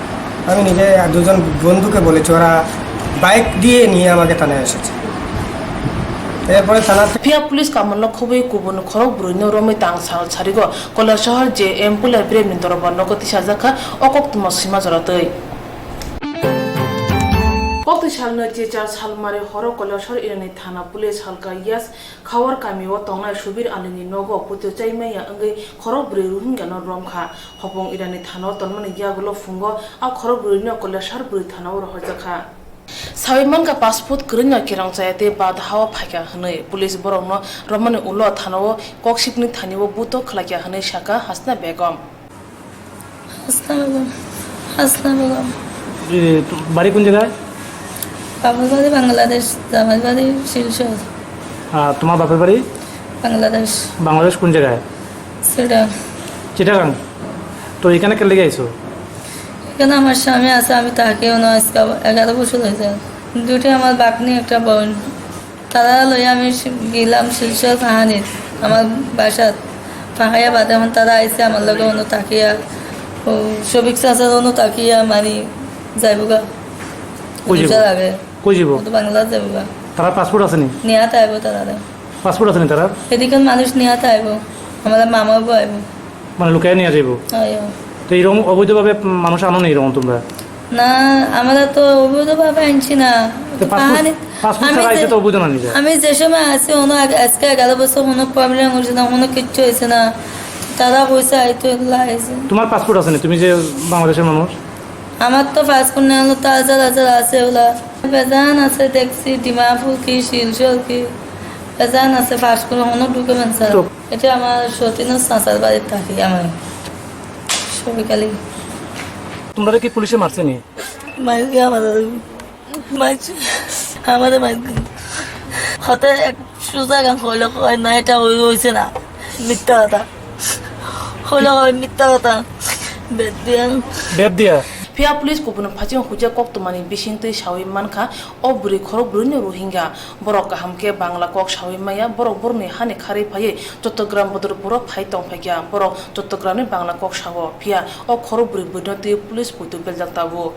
আমি নিজে আর দুজন বন্ধুকে বলেছি, ওরা বাইক দিয়ে নিয়ে আমাকে থানায় এসেছে। এরপরে থানা থেকে Phiya police kamalno khobwi kubun khorok bwrwino romwi tang sal sarigo Koilashahar J M Pulai Bremni dorbar nogo tisajakha o koktwma swima jora twi. Koktwi salno Silchar Salmari horo Kailasor Irani thana police halka Yas Khawar kamio tongnai Subir Alini nogo puto chaimaya wngwi khorok bwrwi Rohingya no romkha. Hopong Irani thana tonmani yagulo phungo a khorok bwrwi no Kailasor bwrwi thana rohorjakha. Sawi mankha passport kwrwino kerong chaya tei bad hao phaikha hwnwi police borokno romani ulo thanao koksipni thanio buto khlaikha hwnwi sakha Hasna Begum. Hasna বেগম। হাসনা বেগম। এ, তো বাড়ি কোন জায়গায়? বাপের বাড়ি বাংলাদেশ, জামাইর বাড়ি শিলচর। আর তোমার বাপের বাড়ি? বাংলাদেশ। বাংলাদেশ কোন জায়গায়? চিটাগাং। চিটাগাং? তো এখানে কে লেগে আইছো? এখানে আমার স্বামী আছে, আমি তাকেও না, আজকে এগারো বছর হয়েছে। দুটি আমার বাগনি, একটা বোন। তারা লইয়া আমি শি-, গেলাম শিলচর ফাহানিত, আমার বাসাত। ফাহাইয়া বাদে এখন তারা আইছে আমার লগে, অনু থাকিয়া, ও শফিক চাচার অনু থাকিয়া, মানে, যাইবগা। কই যাইব? দুবছর আগে। কই যাইব? ও তো বাংলাদেশ যাইবগা। তারা পাসপোর্ট আছে নি? নিয়াত আইব তারা। পাসপোর্ট আছে নি তারা? এদিকে মানুষ নিয়াত আইব, আমার মামাও আইব। মানে লুকাই নিয়ে যাইব? হয়, হয়। তো এরকম অবৈধভাবে মানুষ আনো নি এরকম তোমরা? না, আমরা তো অবৈধভাবে আনছি না। তো পাসপোর্ট, পাহাড়ে পাসপোর্ট আমি ছাড়া যে, এসে তো অবৈধ না নিজে। আমি যে সময় আছি, ওনো আগে, আজকে এগারো বছর কোনো প্রবলেম হয়েছে না, কোনো কিচ্ছু হয়েছে না। তারা কইছে, "আইতো এগুলা আইছে।" তোমার পাসপোর্ট আছে না? তুমি যে বাংলাদেশের মানুষ? আমার তো পাসপোর্ট নেই, হলো তো হাজার হাজার আছে ওগুলা। বেজান আছে দেখছি, ডিমাপুর কি, শিলচর কি, বেজান আছে পাসপোর্ট, কোনো ডকুমেন্টস আছে। তো এটা আমার সতীন চাচার বাড়ির থাকি আমার সবিকালী। তোমরা কি পুলিশে মারছে নি? মাইকে আমাদের মাইকে আমাদের মাইকে হতে এক সুজা গান কইলে কয় না, এটা ওই হইছে না, মিথ্যা কথা। হইলে হয় মিথ্যা কথা। বেদ দিয়া। বেদ দিয়া। Phiya police kubun phaijing huija koktwmani bisingtwi sawi mankha, o bwrwi khorok bwrwino Rohingya. Borok kaham khe Bangla kok sawi maya, borok borokni hani kharwi phaiwi Chattogram Bodorpuro phai tongphaikha. Borok Chattogram ni Bangla kok sao, phiya o khorok bwrwi bwrwino twi police poito beljak tabuk.